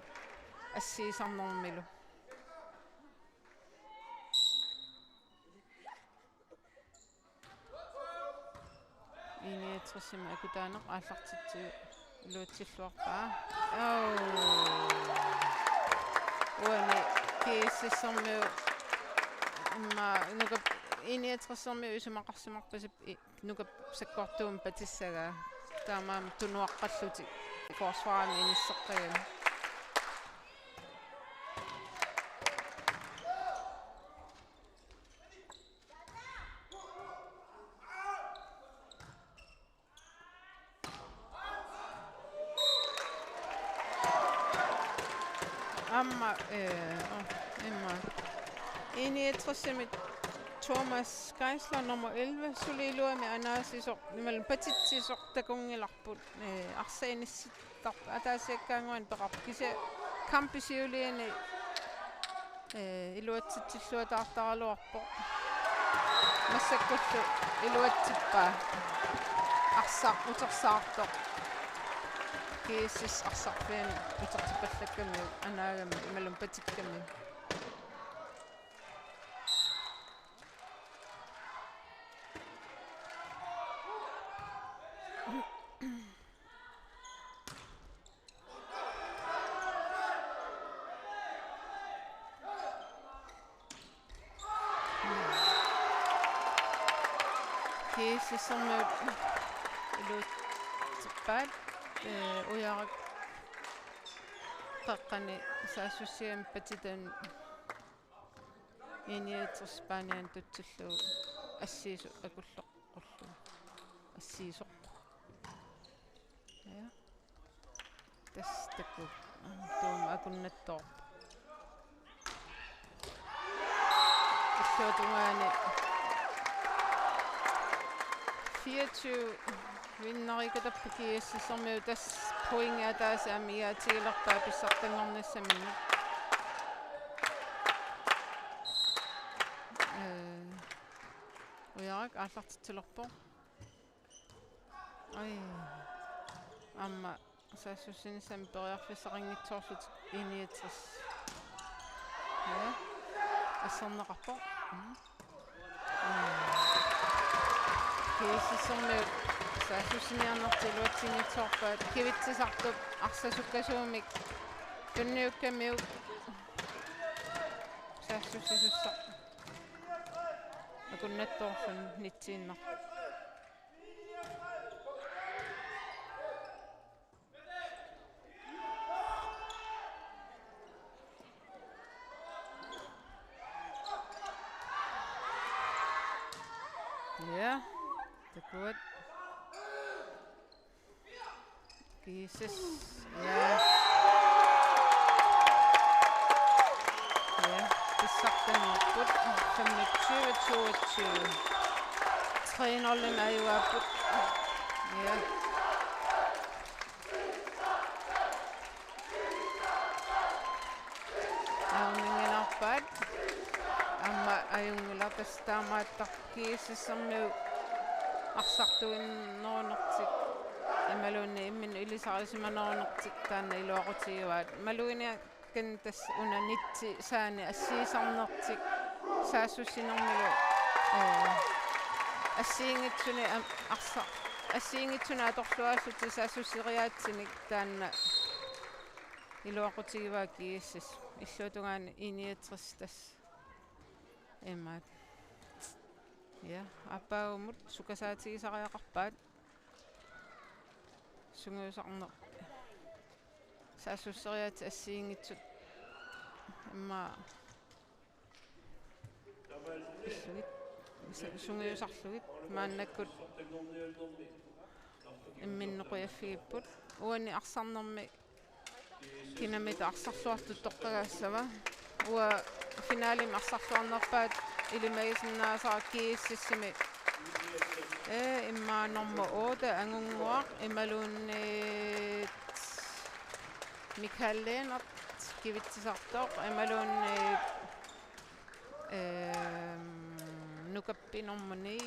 Assiisarnermilu. I niogtresimi akutaaneq aallartitsivoq, iluatsilluarpaa. Au. Uani G S S-ermiut immaqa nukap-, I niogtressermiut isumaqarsimarpasippoq i-, nukap sakkortuumik patissagaa. Taamaammat tunuaqqallutik forsvarimi inisseqqagamik. Aamma, eh, oh, immaqa. I niogtresimi Thomas Geisler nummer elleve, suli iluamik anaasisoq, imaluunniit patitsisoq takunngilarput, eh, arsaq inissi- Tar-, ataasiakkaannguanik peqarpoq kisianni kampi siuliini, eh, iluatsitsilluataartaraluarpoq. Massakkullu iluatsippaa. Arsaq utersaartoq. G S S arsarfiani utertippallakkamiuk anaagami imaluunniit patikkamiuk. G S S-ermiut iluatsippaat, eh, Ujarak qeqqani saassussiami patitani I niogtres Spaniani tutsillugu assiisoq akulloqqullugu. Assiisoq. Ja. Tassa takuuk. Tuum akunnattoorpoq. Illuatungaani fireogtyve-iinnariikatappoq G S S-ermiut, tassa pointi ataaseq aamma igiaatigilerpaa pissartanngornissaminnut. Ee, Ujarak aallartitsilerpoq. Ai. Aamma saassussinissamut periarfissaqanngitsoorlutik I niogtres. Ja. Asserneqarpoq. Mm. Mm. G S S-ermiut saassussiniarnertik iluatsinngitsoorpaat, kivitsisartup arsaq sukkasuumik tunniukkamiuk saassussisussaq akunnattoorluni nitsiinnartoq. Ja, takuat. G S S. Ja. Ja, pissartanngorput. Femogtyve toogtyve. Tre nul-imik ajugaapput. Ja. Ajunngilaq. Aamma ajunngilaq, tassa taamaattarpoq G S S-ermiut arsartuinnerunertik imaluunniit imminnut ilisarisimanerunertik taanna iluaqutigivaat. Maluginiakkanni tassa una nitsi saani assiisarnertik saassussinermilu, ee, assigiinngitsunik am-, arsa-, assigiinngitsunik atorluarlutik saassusseriaatsinik taanna iluaqutigivaa G S S. Illuatungaani I niogtres tassa. Imaat. Ja, aappaagumut sukasaatigisariaqarpaat. Sungiusarneq. Saassusseriaatsit assigiinngitsut. Immaqa pillugit. Sa-, sungiusarlugit. Maannakkut imminnut qujaffigipput. Uani arsarnermi kinamita arsarluartut toqqagaassava. Uanga finalimi arsarluarnerpaat ilimagisinnaasara GSS-imi. Ee, immaqa nummer otte, Angunnguaq, imaluunniit Michael Lennert, kivitsisartoq, imaluunniit, ehm, Nukappi nummer ni,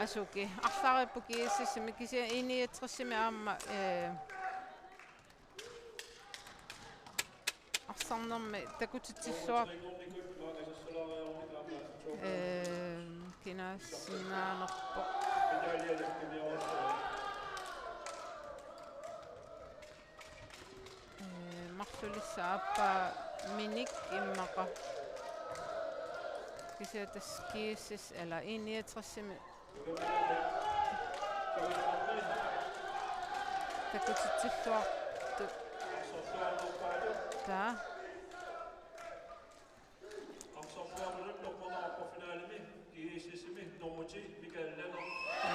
Asuki. Arlaaripput GSS-imi, kisianni I niogtres-imi aamma, ee, arsarnermi takutitsilluar-, ee, kinaassinnaanerpoq. Ee, marlulissaappa minik immaqa. Kisianni tassa GSS eller I niogtres-imi takutitsilluartut. Taa.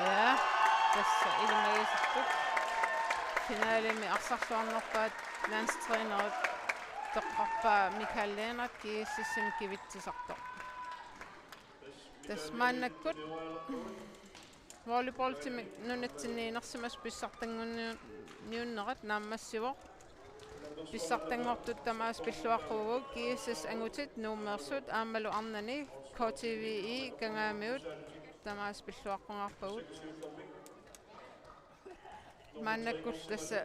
Ja, tassa ilimagisarput. Finalimi arsarluarnerpaat landstrænerit toqqarpaa Michael Lennert, GSS-imi kivitsisartoq. Tassa maannakkut volleyballimi nunatsinni inersimasut pissartanngorniunnerat naammassivoq. Pissartanngortut tamaasa pilluaqquuvugut, GSS angutit Nuummeersut aammalu arnani KTVI Kangaamiut tamaasa pilluaqqungaarpagut. Maannakkut tassa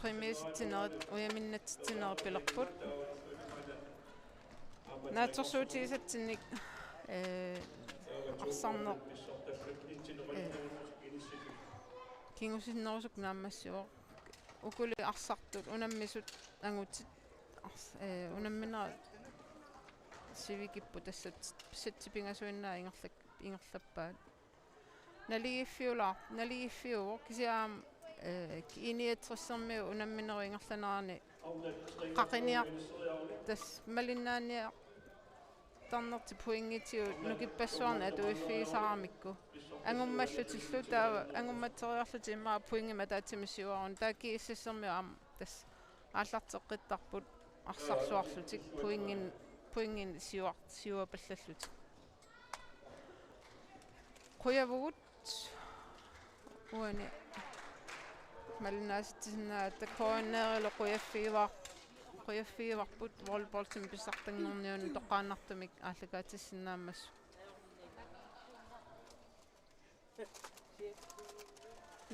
præmiesitsinerit, ujaminnatsitsinerit pilerput. Naatsorsuutigisatsinnik, ee, arsarneq, ee, kingusinnerusukkut naammassivoq. Ukuli arsartut unammisut angutit ars-, ee, unamminerat sivikipput, tassa setsipingasuinnaat ingerlak-, ingerlappaat. Naligiiffiulaar-, naligiiffiuvoq kisianni aamma, ee, I niogtres-ermiut unamminerup ingerlanerani qaqiniar-, tassa malinnaaniartarnertik pointiutigut nukippassuarnik atuiffigisaramikku. Angummallutillu taava angummateriarlutik immaqa pointimik ataatsimik siuarunik, taava GSS-ermiut aamma tassa aallarteqqittarput arsarluarlutik pointin-, pointinik siuar-, siuapallallutik. Qujavugut uani malinnaasitsisinnaagatta. K N R-ilu qujaffigivar-, qujaffigivarput volleyballimi pissartanngorniunneq toqqaannartumik aallakaatissinnaammata.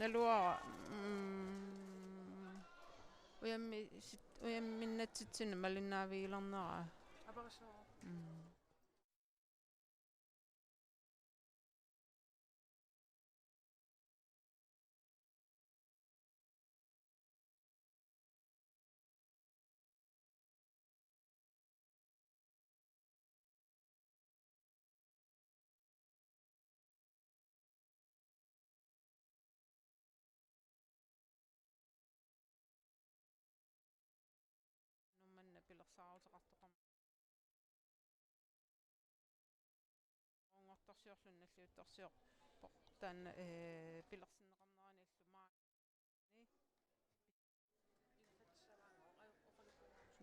Naluara, mm, ujammi-, sit-, ujaminnatsitsineq malinnaavigilerneraa. Mm. Nuummanna pilersaaruteqartoqarmat. Unngortorsiorluni nalliuttorsiorpoq taanna, ee, pilersinneqarneranillu maani.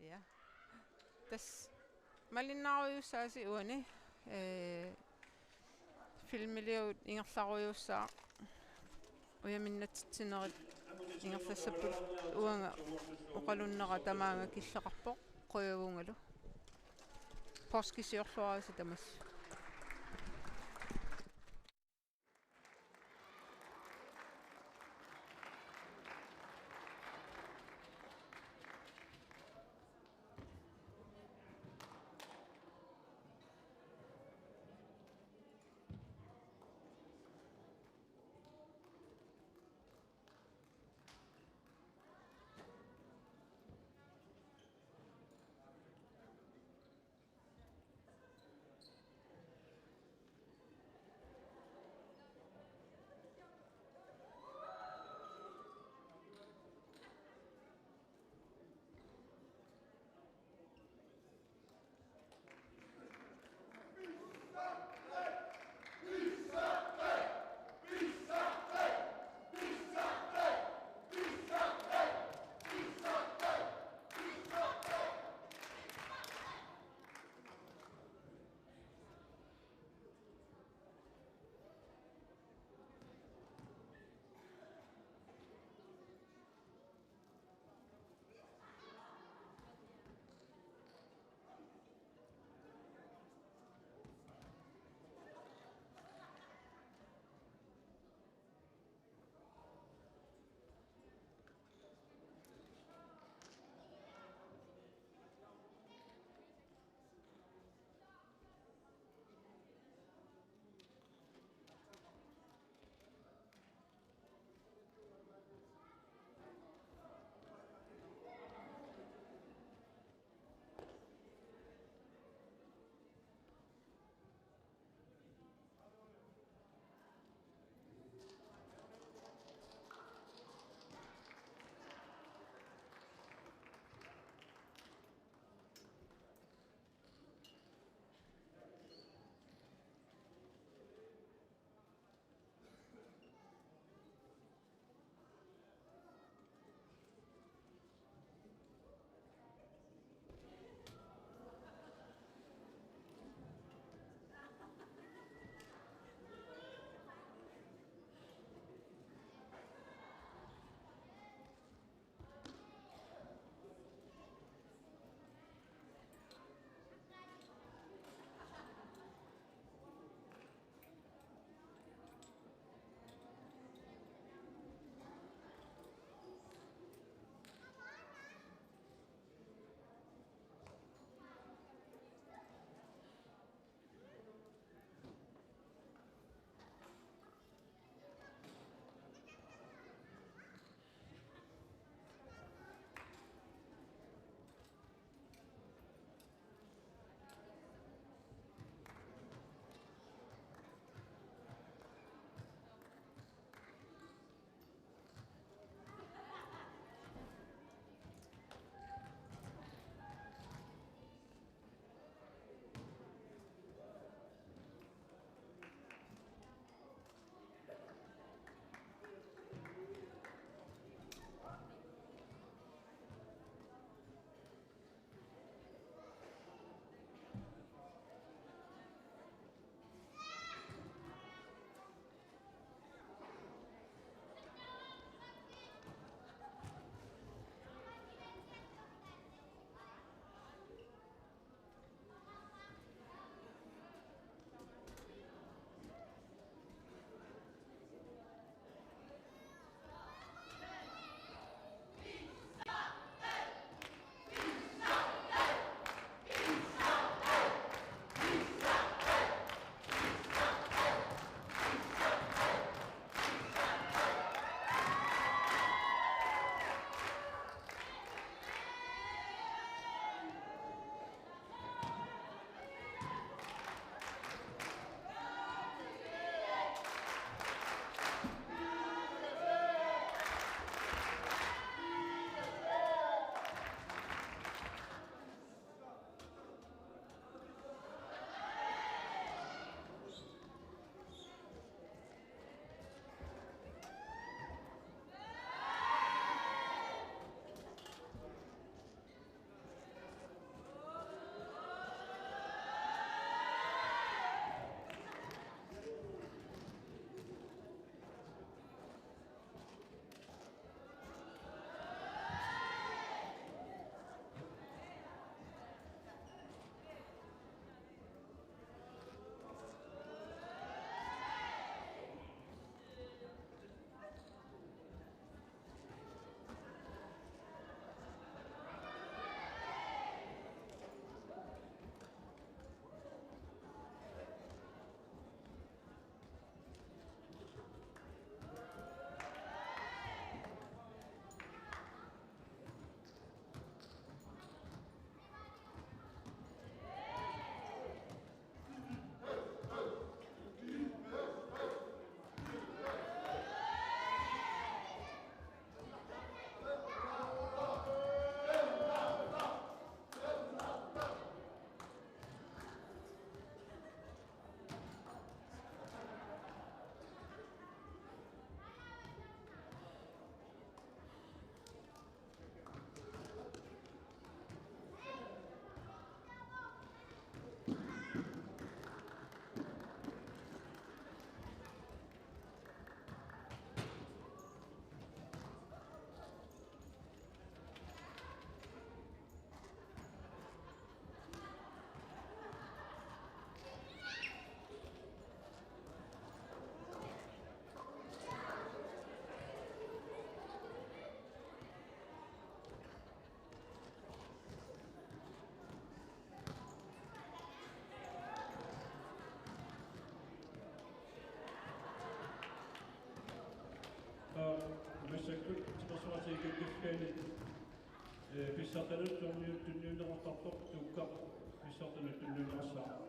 Ja. Tassa malinnaarujussaasi uani, ee, filmiliut ingerlarujussaaq. Ujaminnatsitsinerit ingerlassapput, uanga oqalunnera tamaanga killeqarpoq, qujavungalu. Poorskisiorluarisi tamassi. Ee, pissartanut tunniu-, tunniunneqartartoq Tuukka pissartanut tunniunneqassaaq.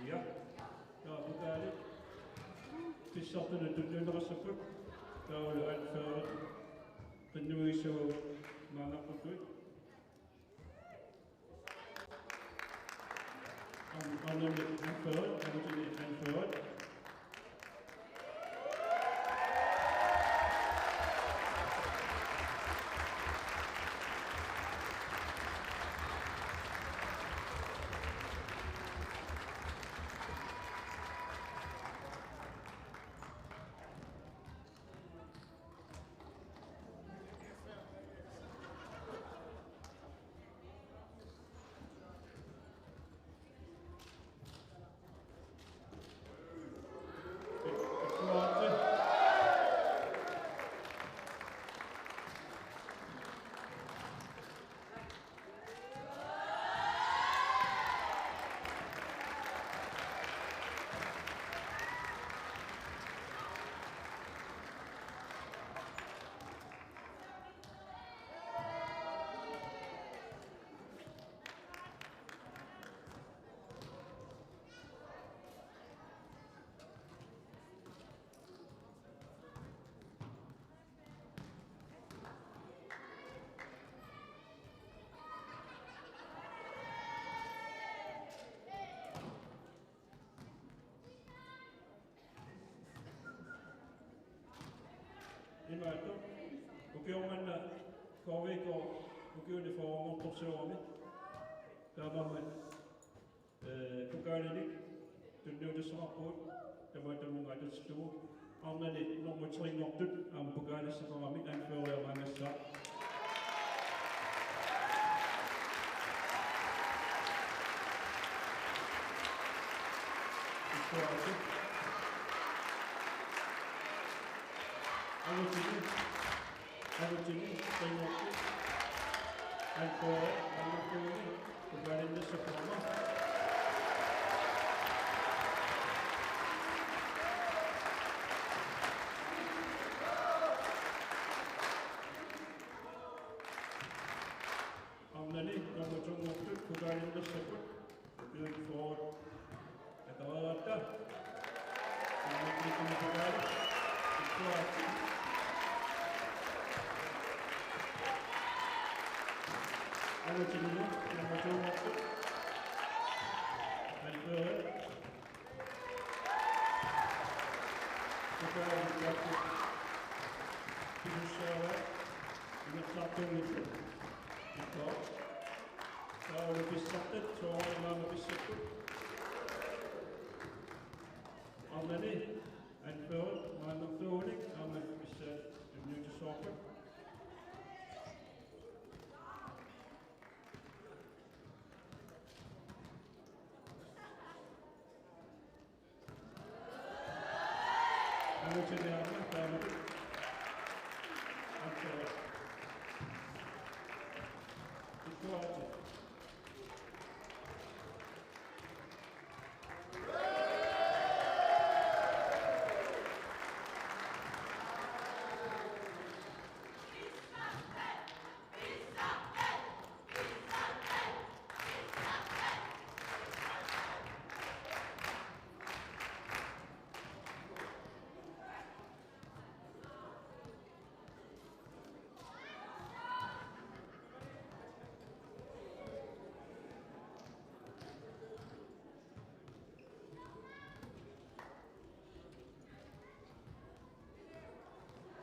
Ja. Ja, pokali. Pissartanut tunniunneqassapput. Taavalu anførerit. Qinnuigissavagut maannarpassuit. An-, anførerit, anførerit, anførerit. Imaattoq, ukioq manna K V K ukiuni fyrrenngortorsuugami. Taamaammat, eh, pokalinik tunniussaqarpugut, tamatumannga atutillugu. Arnani nummer tre-nngortut aamma pokaalissaqarami anføreriarmaangassaaq. Angutinit, Angutinit, tre-nngortut. Anføreri, anføreri. Pokaalinnissaqarama. Arnani nummer to-nngortut pokaalinnissarput. Ukiut fyrre. Atareeratta. Nummer to-nngortut pokaali. Ukkuaatsi. Angutinit nummer to-nngortut. Anføreri. Pokaali. Pisussaava. Imersaartuunngitsoq. Taavalu pissartat, soorunami aamma pissapput. Arnani, anføreri, maanna anførerinik, aamma pissa-, immiutissavarput.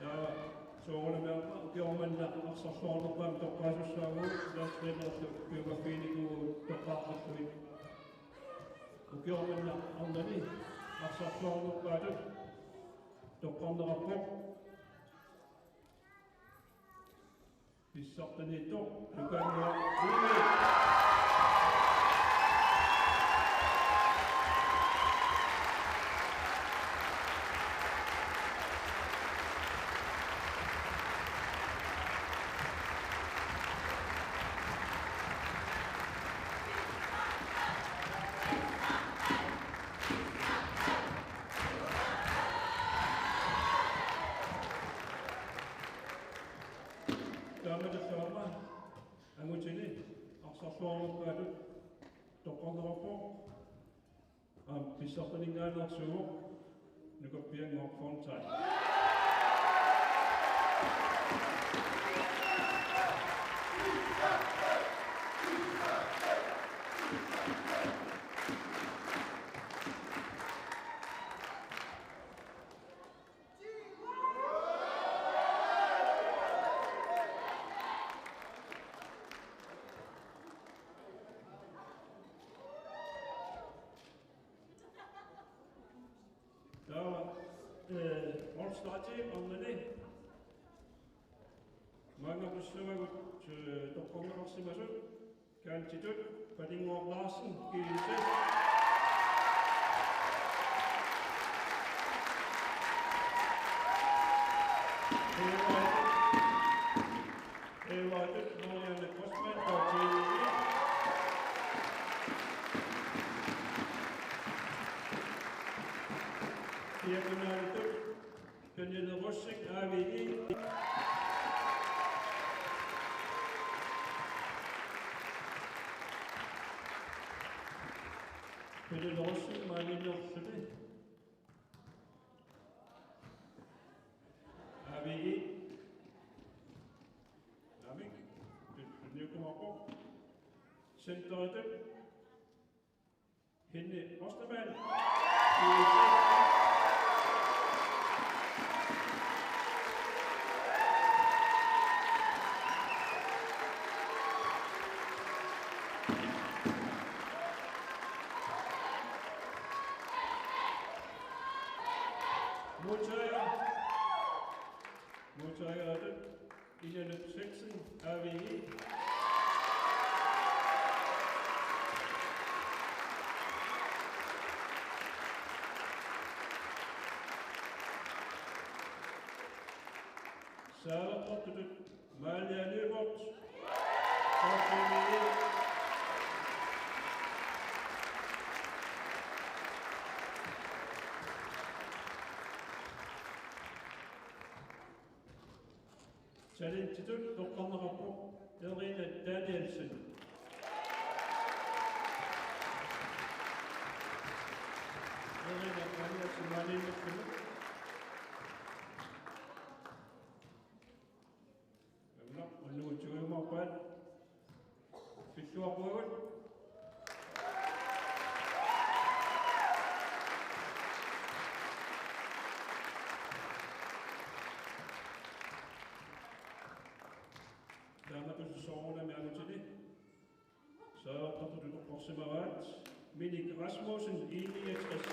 Ja, soorunami aamma ukioq manna arsarluarnerpaamik toqqaasussaavugut, landstrænerlu biografiniku toqqaartarlugit. Ukioq manna arnani arsarluarnerpaatut toqqarneqarpoq. Pissartaniittoq Lukannuaq Ullrich. Taamatullu aamma Angutini arsarluarnerpaatut toqqarneqarpoq. Aamma pissartaninngaanneersuuvoq Nukappiannguaq Fontain. Taava, eh, All-Star Team arnani. Maanngaqussavagut, eh, toqqarneqarsimasut. Kantitut, Paninnguaq Larsen, G S S. Evaatut, Evaatut, Marianne Postmann, K T I. Diagonalitut, Pernille Rosing, A V I. Pernille Rosing, maaniinnerluni. A V I. Naamik. Tunniukkumaarpoq. Centeritut. Henny Ostermann. Modtager. Modtager Inanut Svendsen, A V I. Saavartartutut Malia Lyberth. Talentitut toqqarneqarpoq Erina Danielsen. Erina Danielsen maaniinnermut. Una unnugu tigujumaarpaat. Pilluaqquagut. Taamatut soorunami angutini saavartartutut toqqarsimavaat Minik Rasmussen, I niogtres.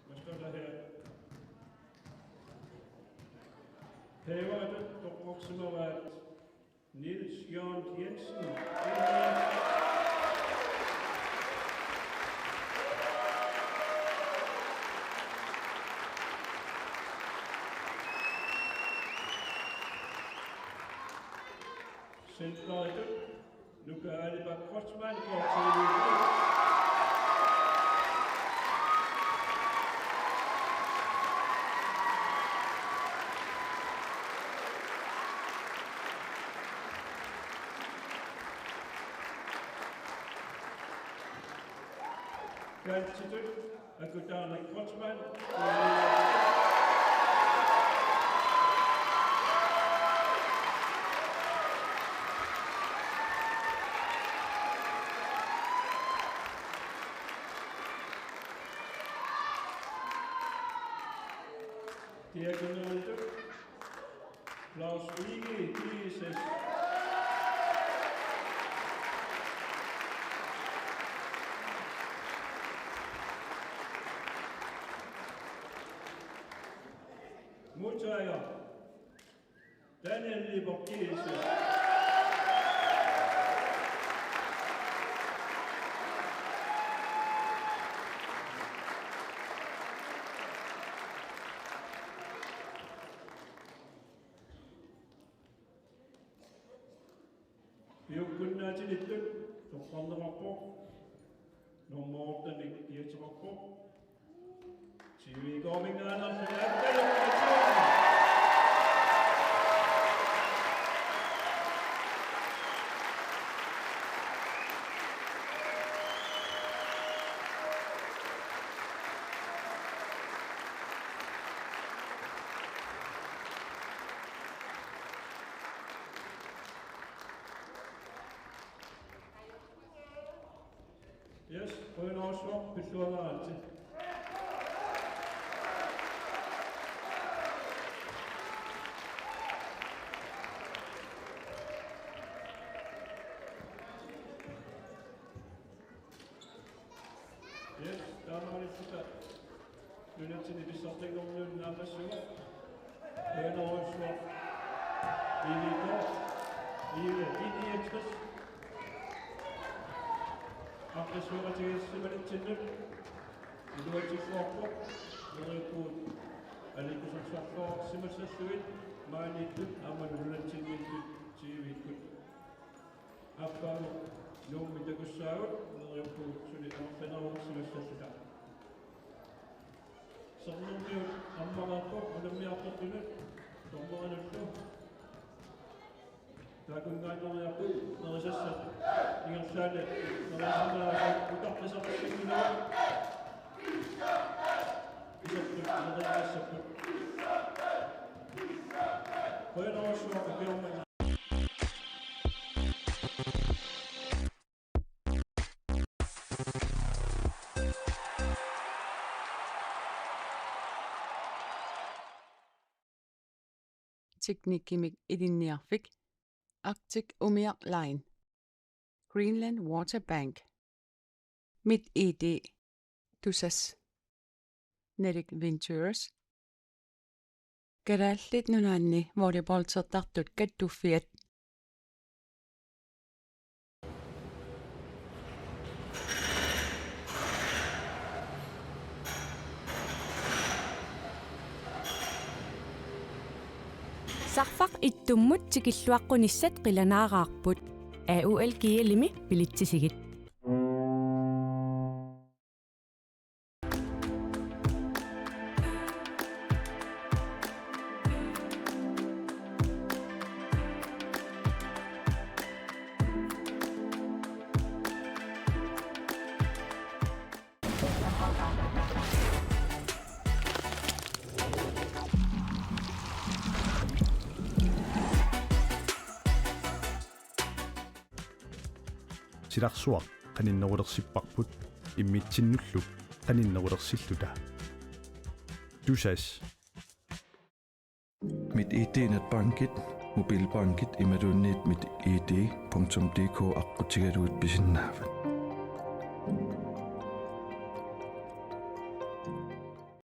Hvad står der her? Haverettut toqqarsimavaat Niels Jørgen Jensen. Centeritut Nuka Aliba Kreutzmann, K T V. Kantitut Akutana Kreutzmann. Diagonalitut Claus Egede, G S S. Modtager Daniel Lyberth, G S S. Piukkunnaatilittut toqqarneqarpoq. Nummer otte-mik kiateqarpoq. T V-minngaanneersoq Akkalu Kreutzmann. Yes, qujanarsuaq, pilluarit. Yes, taamaalilluta nunatsinni pissartanngorniunneq naammassivoq. Qujanarsuaq. I V K. I V, I niogtres. Aaqqissuussutigisimalitsinnut iluatsilluarpoq. Neriuppugut aliikkusersorluarsimassallugit maaniittut aamma nunatsinniittut T V-kkut. Aappaagu Nuummi takussaagut, neriuppugut suli amerlanerulersimassalluta. Sermermiut ammareerpoq unammiartortunut dommerinullu. Taakkunngaanneeriarput nerisassat ingerlaannaq nerisassat utaqqisarsinnaapput. Isertut neriaassapput. Qujanarsuaq ukiormanna. Teknikkimik Ilinniarfik, Arctic Umiaq Line, Greenland Water Bank, MitID, Tusass, Nordic Ventures, Kalaallit Nunaanni volleyballtertartut kattuffiat. Sarfaq ittummut tikilluaqqunissat qilanaaraarput. A U L G L-imi bilitsisigit. Silarsuaq qaninnerulersipparput immitsinnullu qaninnerulersilluta. Tusass. MitID netbankit, mobilbankit imaluunniit mitid punktum dk aqqutigalugit pisinnaavat.